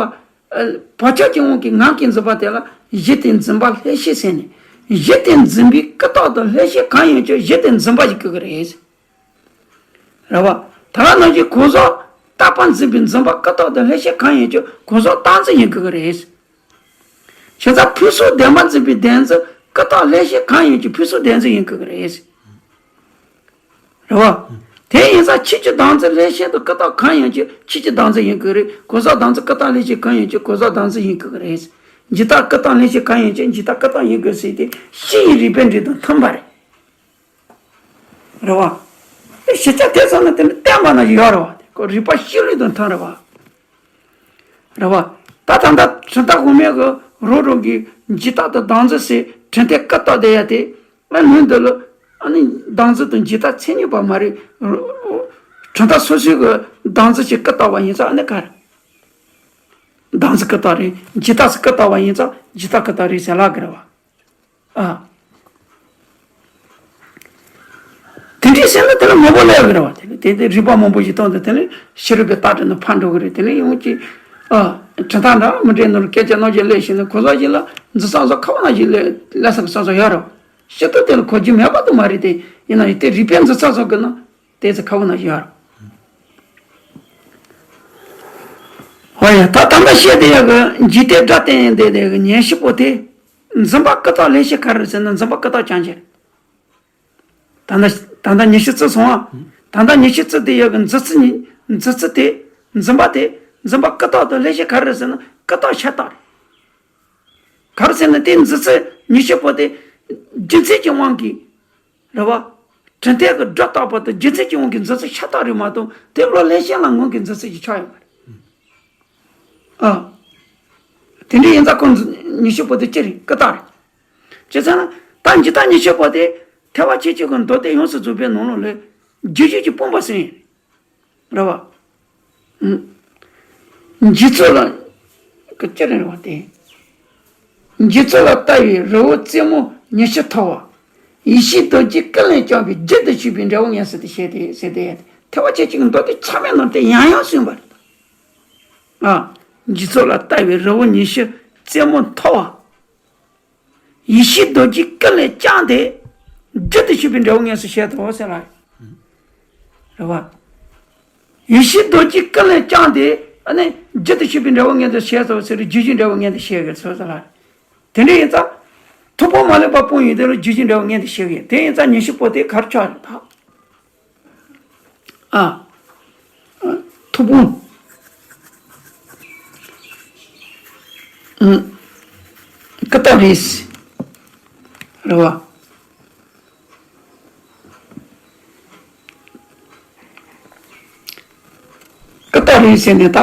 བག་ཆགས་ཀྱི་དབང་གིས་ངང་གིས་འཛིན་པ་དེ་ལ་གཞི་དེ་འཛིན་པ་ལྷན་སྐྱེས་ཟེར་ནས། གཞི་དེ་འཛིན་པའི་ཀུན་བཏགས་དང་ལྷན་སྐྱེས་གང་ཡིན་ཀྱང་གཞི་དེ་འཛིན་པ་ཞིག་དགོས་ཀྱི་རེད། རེད་བ། ད་ག་ནང་བཞིན་གོ་ས་རྟག་པ་འཛིན་པའི་འཛིན་པ་ཀུན་བཏགས་དང་ལྷན་སྐྱེས་གང་ཡིན་ཀྱང་གོ་ས་རྟག་འཛིན་ཡིན་དགོས་ཀྱི་རེད། བྱས་ཙང་ཕུན་སུམ་ལྡན་པ་འཛིན་པའི་བདེན་འཛིན་ཀུན་བཏགས་ལྷན་སྐྱེས་གང་ཡིན་ཀྱང་ཕུན་སུམ་བདེན་འཛིན་ཡིན་དགོས་ཀྱི་རེད། རེད་བ། དེ་ཡིན་ཙང་ཕྱིས་ཀྱི་བདག་འཛིན་ལྷན་སྐྱེས་དང་ཀུན་བཏགས་གང་ཡིན་ཀྱང་ཕྱིས་ཀྱི་བདག་འཛིན་ཡིན་དགོས་རེད། གོ་ས་བདག་འཛིན་ཀུན་བཏགས་ལྷན་སྐྱེས་གང་ཡིན་ཀྱང་གོ་ས་བདག་འཛིན་ཡིན་དགོས་ཀྱི་རེད། འཇིག་ལྟ་ཀུན་བཏགས་ལྷན་སྐྱེས་གང་ཡིན་ཀྱང་འཇིག་ལྟ་ཀུན་བཏགས་ཡིན་དགོས་ཟེར་ཏེ་སྤྱི་ཡི་རིགས་པའི་འགྲོས་དང་མཐུན་པ་རེད། རེད་བ། དེ་ཕྱི་ཆ་དེ་ཚོ་ནི་དེ་ནི་བསྟན་པ་ན་ཡོད་རེད་བ། དེ་ཁོ་རིགས་པ་སྤྱི་ལུགས་དང་མཐུན་རེད་བ། རེད་བ། ད་ད་ལྟ་གྲུབ་མཐའ་དབུ་མའི་གི་རང་རང་གི་འཇིག་ལྟ་དང་བདག་འཛིན་ཟེར་འཕྲིན་ལྟའི་ཀུན་བཏགས་བསྡད་ཡ་དེ། ཨ་ནི་འདི་ལ་ཨ་ནི་བདག་འཛིན་དང་འཇིག་ལྟ་མཚན་ཉིད་པ་མ་རེད། གྲུབ་མཐའ་སོ་སོའི་གི་བདག་འཛིན་གྱི་ཀུན་བཏགས་པ་ཡིན་ཙང་ཨ་ནི་ག་རེ། བདག་འཛིན་ཀུན་བཏགས་རེད། འཇིག་ལྟ་སུ་ཀུན་བཏགས་པ་ཡིན་ཙང་འཇིག་ལྟ་ཀུན་བཏགས་རེད་ཟེར་ལབ་དགོས་རེད་བ། ཨ། དེ་འདྲའི་ཟེར་ན་དེ་ལ་མང་པོ་སླེབས་ཀྱི་རེད་བ། དེ་ནི་དེ་དེ་རིགས་པ་མང་པོ་ཞིག་བཏོན་ཏེ་དེ་ནི་ཕྱི་རོལ་པའི་ལྟ་གྲུབ་ནང་ཕར་འགྲོ་གི་རེད། དེ་ནི་ཡང་ཅིག་ཨ། གྲུབ་མཐའ་འདྲ་མི་འདྲའི་ནང་ལ་སྐད་ཆ་རྣམ་བཞི་སླེབས་ཤིང་ནི་གོ་ས་ཞིག་ལ་འཛིན་སྟངས་སོགས་ཁ་བ་ན་ཞིག་སླེབས་སླེབས་ས་གི་ས་སོགས་ཡོད་རེད། སྤྱི་ཚོགས་དེ་ལ་གོ་རྒྱུ་མེད་པ་དུ་མ་རེད་དེ། ཡིན་ན་ཡང་དེ་རིགས་པའི་འཛིན་སྟངས་སོགས་ཀྱི་ནང་དེ་ཚོ་ཁ་བ་ན་ཞིག་ཡོད་རེད། ཧོ་ཡ། ད་ད་ལྟ་བཤད་དེ་ཡ་གི་འཇིག་རྟེན་སྒྲ་བསྟན་ཡིན་དེ་དེ་གི་ཉན་ཤེས་པོ་དེ། འཛིན་པ་ཀུན་བཏགས་ལྷན་སྐྱེས་ག་རེ་ཟེར་ན་འཛིན་པ་ཀུན་བཏགས་རྐྱང་རྐྱང་རེད། ད་ལྟ་ད་ལྟ་ཉི་ཤུ་རྩ་སོང་ཨ། ད་ལྟ་ཉི་ཤུ་རྩ་དེ་ཡོད་གི་འཛིན་ཚུལ་ཉི་འཛིན་ཚུལ་དེ། འཛིན་པ་དེ། འཛིན་པ་ཀུན་བརྟགས་དང་ལྷན་སྐྱེས་ག་རེ་རེད་ཟེར་ན་ཀུན་བརྟགས་ཤ་སྟག་རེད། ག་རེ་ཟེར་ན་དེ་འཛིན་ཚུལ་ཉི་ཤུ་པོ་དེ་རྒྱུ་མཚན་གྱི་དབང་གིས་རེད་བ། དྲི་མཐས་ཀྱི་སྒྲ་བཏགས་པ་དང་རྒྱུ་མཚན་གྱི་དབང་གིས་འཛིན་ཚུལ་ཤ་སྟག་རེད་མ་གཏོགས་དེ་བློ་ལྷན་སྐྱེས་ལ་དངོས་ཀྱི་འཛིན་ཚུལ་གྱི་ཆགས་ཡོད་མ་རེད། ཨ། དེ་འདྲ་ཡིན་ཙང་ཁོ་ཉི་ཤུ་པོ་དེ་ཅི་རེད། ཀུན་བརྟགས་རེད། བྱས་ཙང་ད་འཇིག་ལྟ་ཉི་ཤུ་པོ་དེ་ཐེག་པ་ཆོས་སྐྱོང་གི་མདོ་སྡེ་ཡོངས་སུ་རྫོགས་པའི་ནང་ལོགས་ལས་རྒྱུ་རྒྱུད་ཀྱི་སྤངས་པ་ཟེར་ཡིན། རེད་བ། ཨུམ། འཇིག་ཚོགས་ལ། ཀི་ཅི་རེད་བ་དེ། འཇིག་ཚོགས་ལ་ལྟ་བའི་རི་བོ་རྩེ་མོ་ཉི་ཤུ་མཐོ་བ། ཡེ་ཤེས་རྡོ་རྗེ་ཀུན་ལས་བསྐྱངས་པའི་རྒྱུད་དུ་ཆུད་པའི་འབྲས་བུ་ངེས་སོ་སྟེ་ཞེས་ཏེ་ཟེར་ཏེ། ཐེག་པ་ཆོས་སྐྱོང་གི་མདོ་སྡེ་ཚང་མའི་ནང་དེ་ཡང་ཡང་གསུངས་པ་རེད། ཨ། འཇིག་ཚོགས་ལ་ལྟ་བའི་རི་བོ་ཉི་ཤུ་རྩེ་མོ་མཐོ་བ། ཡེ་ཤེས་རྡོ་རྗེ་ཀུན་ལས་བསྐྱངས་ཏེ། རྒྱུད་དུ་ཆུད་པའི་འབྲས་བུ་ངེས་སོ་ཞེས་དང་ཟེར་ལ། རེད་བ། ཡེ་ཤེས་རྡོ་རྗེ་ཀུན་ལས་བསྐྱངས་ཏེ། ཨ་ནི་རྒྱུད་དུ་ཆུད་པའི་འབྲས་བུ་ངེས་སོ་ཞེས་དང་ཟེར་རྒྱུ་རྒྱུད་འབྲས་བུ་ངེས་སོ་ཞེས་གི་ཟེར་ལ། དེ་འདྲ་ཡིན་ཙང་། ཐུགས་ཕུང་མ་ལུས་པ་སྤོང་ཡོང་དུས་ལ་རྒྱུ་རྒྱུད་འབྲས་བུ་ངེས་སོ་ཞེས་གི། དེ་ཡིན་ཙང་ཉི་ཤུ་པོ་དེ་ག་རེ་ཆགས་རེད་ད། ཨ། ཐུགས་ཕུང་། ཨུ། ཀུན་བརྟགས་རེད། རེད་བ། ཀུན་བརྟགས་རེད་ཟེར་ནས་ད།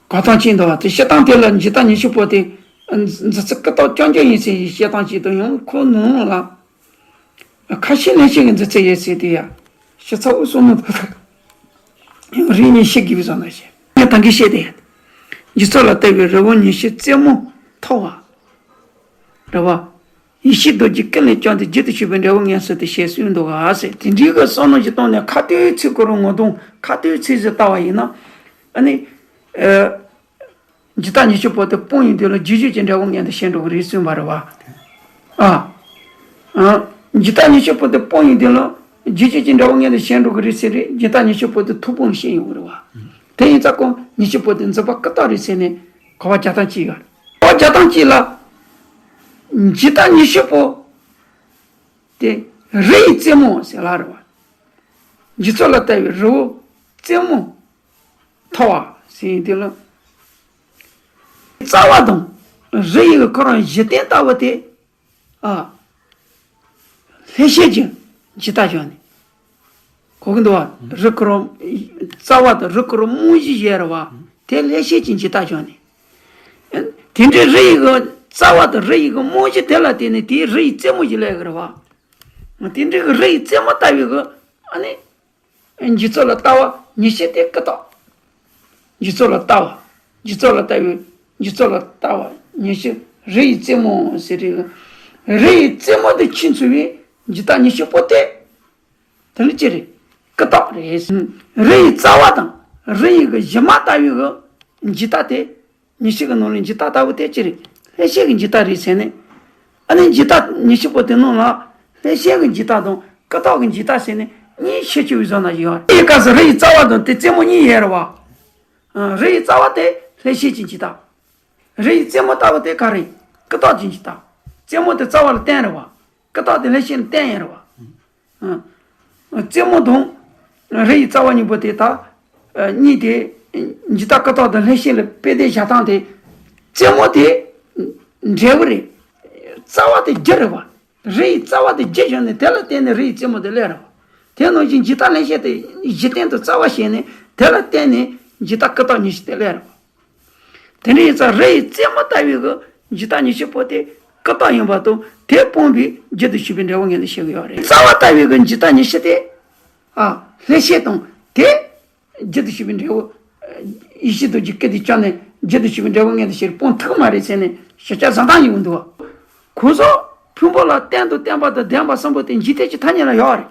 ག་ཐང་ཅིག་འདུག་བ་དེ་བཤད་སྟངས་དེ་ལ་འཇིག་ལྟ་ཉི་ཤུ་པོ་དེ། འཛིན་ཚུལ་ཀུན་བརྟགས་རྐྱང་རྐྱང་ཡིན་ཟེར་བཤད་སྟངས་ཅིག་དང་ཡང་ཁོ་ནང་ལ། ཁ་ཤས་ལྷན་སྐྱེས་ཀྱི་འཛིན་ཚུལ་ཡོད་ཟེར་དེ་ཡ། ཞིབ་ཚགས་འུ་སོང་ནོ་ད། རིགས་གཉིས་ཤེས་དགོས་པའི་བཟོ་ན་ཞེས། ངས་ད་གིན་བཤད་དེ། འཇིག་ཚོགས་ལ་ལྟ་བའི་རི་བོ་ཉི་ཤུ་རྩེ་མོ་མཐོ་བ། རེད་བ། ཡེ་ཤེས་རྡོ་རྗེ་ཀུན་ལས་བསྐྱངས་ཏེ་རྒྱུད་དུ་ཆུད་པའི་འབྲས་བུ་ངེས་སོ་སྟེ་ཞེས་གསུངས་འདུག་ག་ཟེར། དེ་འདྲའི་གི་བསམ་བློ་ཞིག་བཏང་ནས་ཁ་ཏོན་ཚིག་གུ་རུ་ངོ་གདོང་ཁ་ཏོན་ཚིག་ཟིག་ལྟ་བ་ཡིན་ན། ཨ་ནི། ཨ། འཇིག་ལྟ་ཉི་ཤུ་པོ་དེ་སྤོང་ཡོང་དུས་ལ་རྒྱུ་རྒྱུད་ཀྱི་འབྲས་བུ་ངེས་སོ་ཞེས་འགྲོ་གི་རེད་གསུངས་པ་རེད་བ། ཨ། ཨ། འཇིག་ལྟ་ཉི་ཤུ་པོ་དེ་སྤོང་ཡོང་དུས་ལ་རྒྱུ་རྒྱུད་ཀྱི་འབྲས་བུ་ངེས་སོ་ཞེས་འགྲོ་གི་རེད་ཟེར་རེད། འཇིག་ལྟ་ཉི་ཤུ་པོ་དེ་ཐུགས་ཕུང་ལ་ཤེས་ཡོང་གི་རེད་བ། དེ་ཡིན་ཙང་ཁོ་ཉི་ཤུ་པོ་དེ་འཛིན་པ་ཀུན་བརྟགས་རེད་ཟེར་ནས་གོ་བ་རྒྱག་སྟངས་གཅིག་ཡོད་རེད། གོ་བ་རྒྱག་སྟངས་གཅིག་ལ། འཇིག་ལྟ་ཉི་ཤུ་པོ་དེ་རི་ཡི་རྩེ་མོ་ཟེར་ལ་རེད་བ། འཇིག་ཚོགས་ལ་ལྟ་བའི་རི་བོ་རྩེ་མོ་མཐོ་བ་ཟེར་ཡིན་དུས་ལ། རྩ་བ་དང་རི་ཡི་གི་ཁོ་རང་གཞི་རྟེན་ལྟ་བུ་དེ། ཨ། ལྷན་སྐྱེས་ཀྱི་འཇིག་ལྟ་བྱུང་ནས། གོ་གི་འདུག་བ། རི་ཁོ་རང་། རྩ་བ་དང་རི་ཁོ་རང་རྨང་གཞི་ཡོད་རེད་བ། དེ་ལྷན་སྐྱེས་ཀྱི་འཇིག་ལྟ་བྱུང་ནས། དེ་འདྲའི་རི་ཡི་གི་རྩ་བ་དང་རི་ཡི་གི་རྨང་གཞི་དེ་ལ་བརྟེན་ནས་དེའི་རི་ཡི་རྩེ་མོ་ཞིག་སླེབས་ཀྱི་རེད་བ། དེ་འདྲའི་གི་རི་ཡི་རྩེ་མོ་ལྟ་བུའི་གི། ཨ་ནི། འཇིག་ཚོགས་ལ་ལྟ་བ་ཉི་ཤུ་དེ་ཀུན་བརྟགས། འཇིག་ཚོགས་ལ་ལྟ་བ། འཇིག་ཚོགས་ལ་ལྟ་བའི། འཇིག་ཚོགས་ལ་ལྟ་བ་ཉི་ཤུ། རི་ཡི་རྩེ་མོ་ཟེར་རེད། རི་ཡི་རྩེ་མོ་དེ་ཁྱེད་ཚོ་བའི་འཇིག་ལྟ་ཉི་ཤུ་པོ་དེ། དེ་ནི་ཅི་རེད། ཀུན་བརྟགས་རེད། རི་ཡི་རྩ་བ་དང་རི་ཡི་གི་གཞི་མ་ལྟ་བུའི་གི་འཇིག་ལྟ་དེ། ཉི་ཤུ་གི་ནང་ལ་འཇིག་ལྟ་ལྟ་བུ་དེ་ཅི་རེད། ལྷན་སྐྱེས་ཀྱི་འཇིག་ལྟ་རེད་ཟེར་ནས། ཨ་ནི་འཇིག་ལྟ་ཉི་ཤུ་པོ་དེ་ནང་ལ་ལྷན་སྐྱེས་ཀྱི་འཇིག་ལྟ་དང་ཀུན་བརྟགས་ཀྱི་འཇིག་ལྟ་ཟེར་ནས་གཉིས་ཕྱེ་བཅུག་པའི་བཟོ་ན་ཡོད། དེའི་སྐབས་སུ་རི་ཡི་རྩ་བ་དང་དེ་རྩེ་མོ་གཉིས་ཡོད་རེད་བ། ཨ། རི་ཡི་རྩ་བ་དེ་ལྷན་སྐྱེས་ཀྱི་འཇིག་ལྟ། རི་ཡི་རྩེ་མོ་ལྟ་བུ་དེ་ག་རེ། ཀུན་བརྟགས་ཀྱི་འཇིག་ལྟ། རྩེ་མོ་དེ་རྩ་བ་ལ་བརྟེན་རེད་བ། ཀུན་བརྟགས་དེ་ལྷན་སྐྱེས་ལ་བརྟེན་ཡོད་རེད་བ། ཨ། རྩེ་མོ་དང་། རི་ཡི་རྩ་བ་གཉིས་པོ་དེ་དག་གཉིས་དེ། འཇིག་ལྟ་ཀུན་བརྟགས་དང་ལྷན་སྐྱེས་ལ་དཔེ་དེ་བཞག་སྟངས་དེ། རྩེ་མོ་དེ། འབྲས་བུ་རེད། རྩ་བ་དེ་རྒྱུ་རེད་བ། རི་ཡི་རྩ་བ་དེ་རྒྱུ་བྱུང་ནས་དེ་ལ་བརྟེན་ནས་རི་ཡི་རྩེ་མོ་དེ་སླེབས་རེད་བ། དེ་ནང་བཞིན་འཇིག་ལྟ་ལྷན་སྐྱེས་དེ་གཞི་རྟེན་དུ་རྩ་བ་བྱས་ནས་དེ་ལ་བརྟེན་ནས་འཇིག་ལྟ་ཀུན་བརྟགས་ཉི་ཤུ་དེ་སླེབས་རེད་བ། དེ་འདྲ་ཡིན་ཙང་རི་ཡི་རྩེ་མོ་ལྟ་བུའི་གི་འཇིག་ལྟ་ཉི་ཤུ་པོ་དེ་ཀུན་བརྟགས་ཡིན་པ་དང་དེ་སྤངས་པའི་རྒྱུད་དུ་ཆུད་པའི་འབྲས་བུ་ངེས་སོ་ཞེས་ཀྱི་ཡོད་རེད། རྩ་བ་ལྟ་བུའི་གི་འཇིག་ལྟ་ཉི་ཤུ་དེ། ཨ། ལྷན་སྐྱེས་དང་དེ་རྒྱུད་དུ་ཆུད་པའི་འབྲས་བུ། ཡེ་ཤེས་རྡོ་རྗེ་ཀུན་བརྟགས་ཀྱང་ནི་རྒྱུད་དུ་ཆུད་པའི་འབྲས་བུ་ངེས་སོ་ཞེས་སྤངས་ཐུབ་མ་རེད་ཟེར་ནས་ཞིབ་ཆ་བཟང་ཐང་ཡིན་འདུག་བ། གོས་ཟོག་ཕུང་པོ་ལ་རྟེན་དང་བརྟེན་པ་དང་ལྡན་པ་གསུམ་པོ་དེ་འཇིག་རྟེན་གྱི་ཐ་སྙད་ལ་ཡོད་རེད།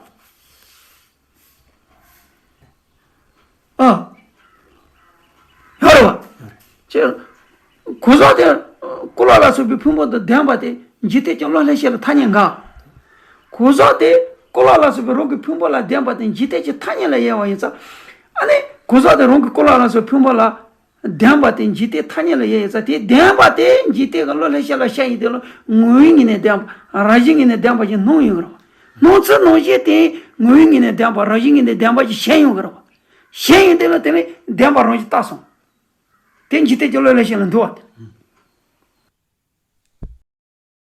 ཨ། ཡོད་རེད་བ། ཅེས། གོས་ཟོག་དེ་ཀུན་བརླག་ལ་སོགས་པའི་ཕུང་པོ་དང་ལྡན་པ་དེ་འཇིག་རྟེན་གྱི་བློ་ལྷན་སྐྱེས་ལ་ཐ་སྙད་འགའ། གོས་ཟོག་དེ་ཀུན་བརླག་ལ་སོགས་པའི་རང་གི་ཕུང་པོ་ལ་ལྡན་པ་དེ་འཇིག་རྟེན་གྱི་ཐ་སྙད་ལ་དབྱེ་བ་ཡིན་ཙང་། ཨ་ནི་གོས་ཟོག་དེ་རང་གི་ཀུན་བརླག་ལ་སོགས་ཕུང་པོ་ལ་ལྡན་པ་དེ་འཇིག་རྟེན་ཐ་སྙད་ལ་དབྱེ་ཡིན་ཙང་དེ་ལྡན་པ་དེ་འཇིག་རྟེན་གྱི་བློ་ལྷན་སྐྱེས་ལ་བཤད་ཡིན་དེ་ལ་ངོ་བོའི་ངོས་ནས་ལྡན་པ་རང་བཞིན་ངོས་ནས་ལྡན་པ་ཞིག་སྣང་ཡོང་གི་རེད་བ། སྣང་ཚུལ་སྣང་བཞིན་དེ་ངོ་བོའི་ངོས་ནས་བདེན་པ། རང་བཞིན་ངོས་ནས་བདེན་པ་ཞིག་ཞེན་ཡོང་གི་རེད་བ། ཞེན་ཡོང་དེ་ལ་དེ་ནི་བདེན་པ་རང་བཞིན་བཏགས་སོང་། དེ་འཇིག་རྟེན་གྱི་བློ་ལས་གཞན་ལ་འདུ་བ་དེ།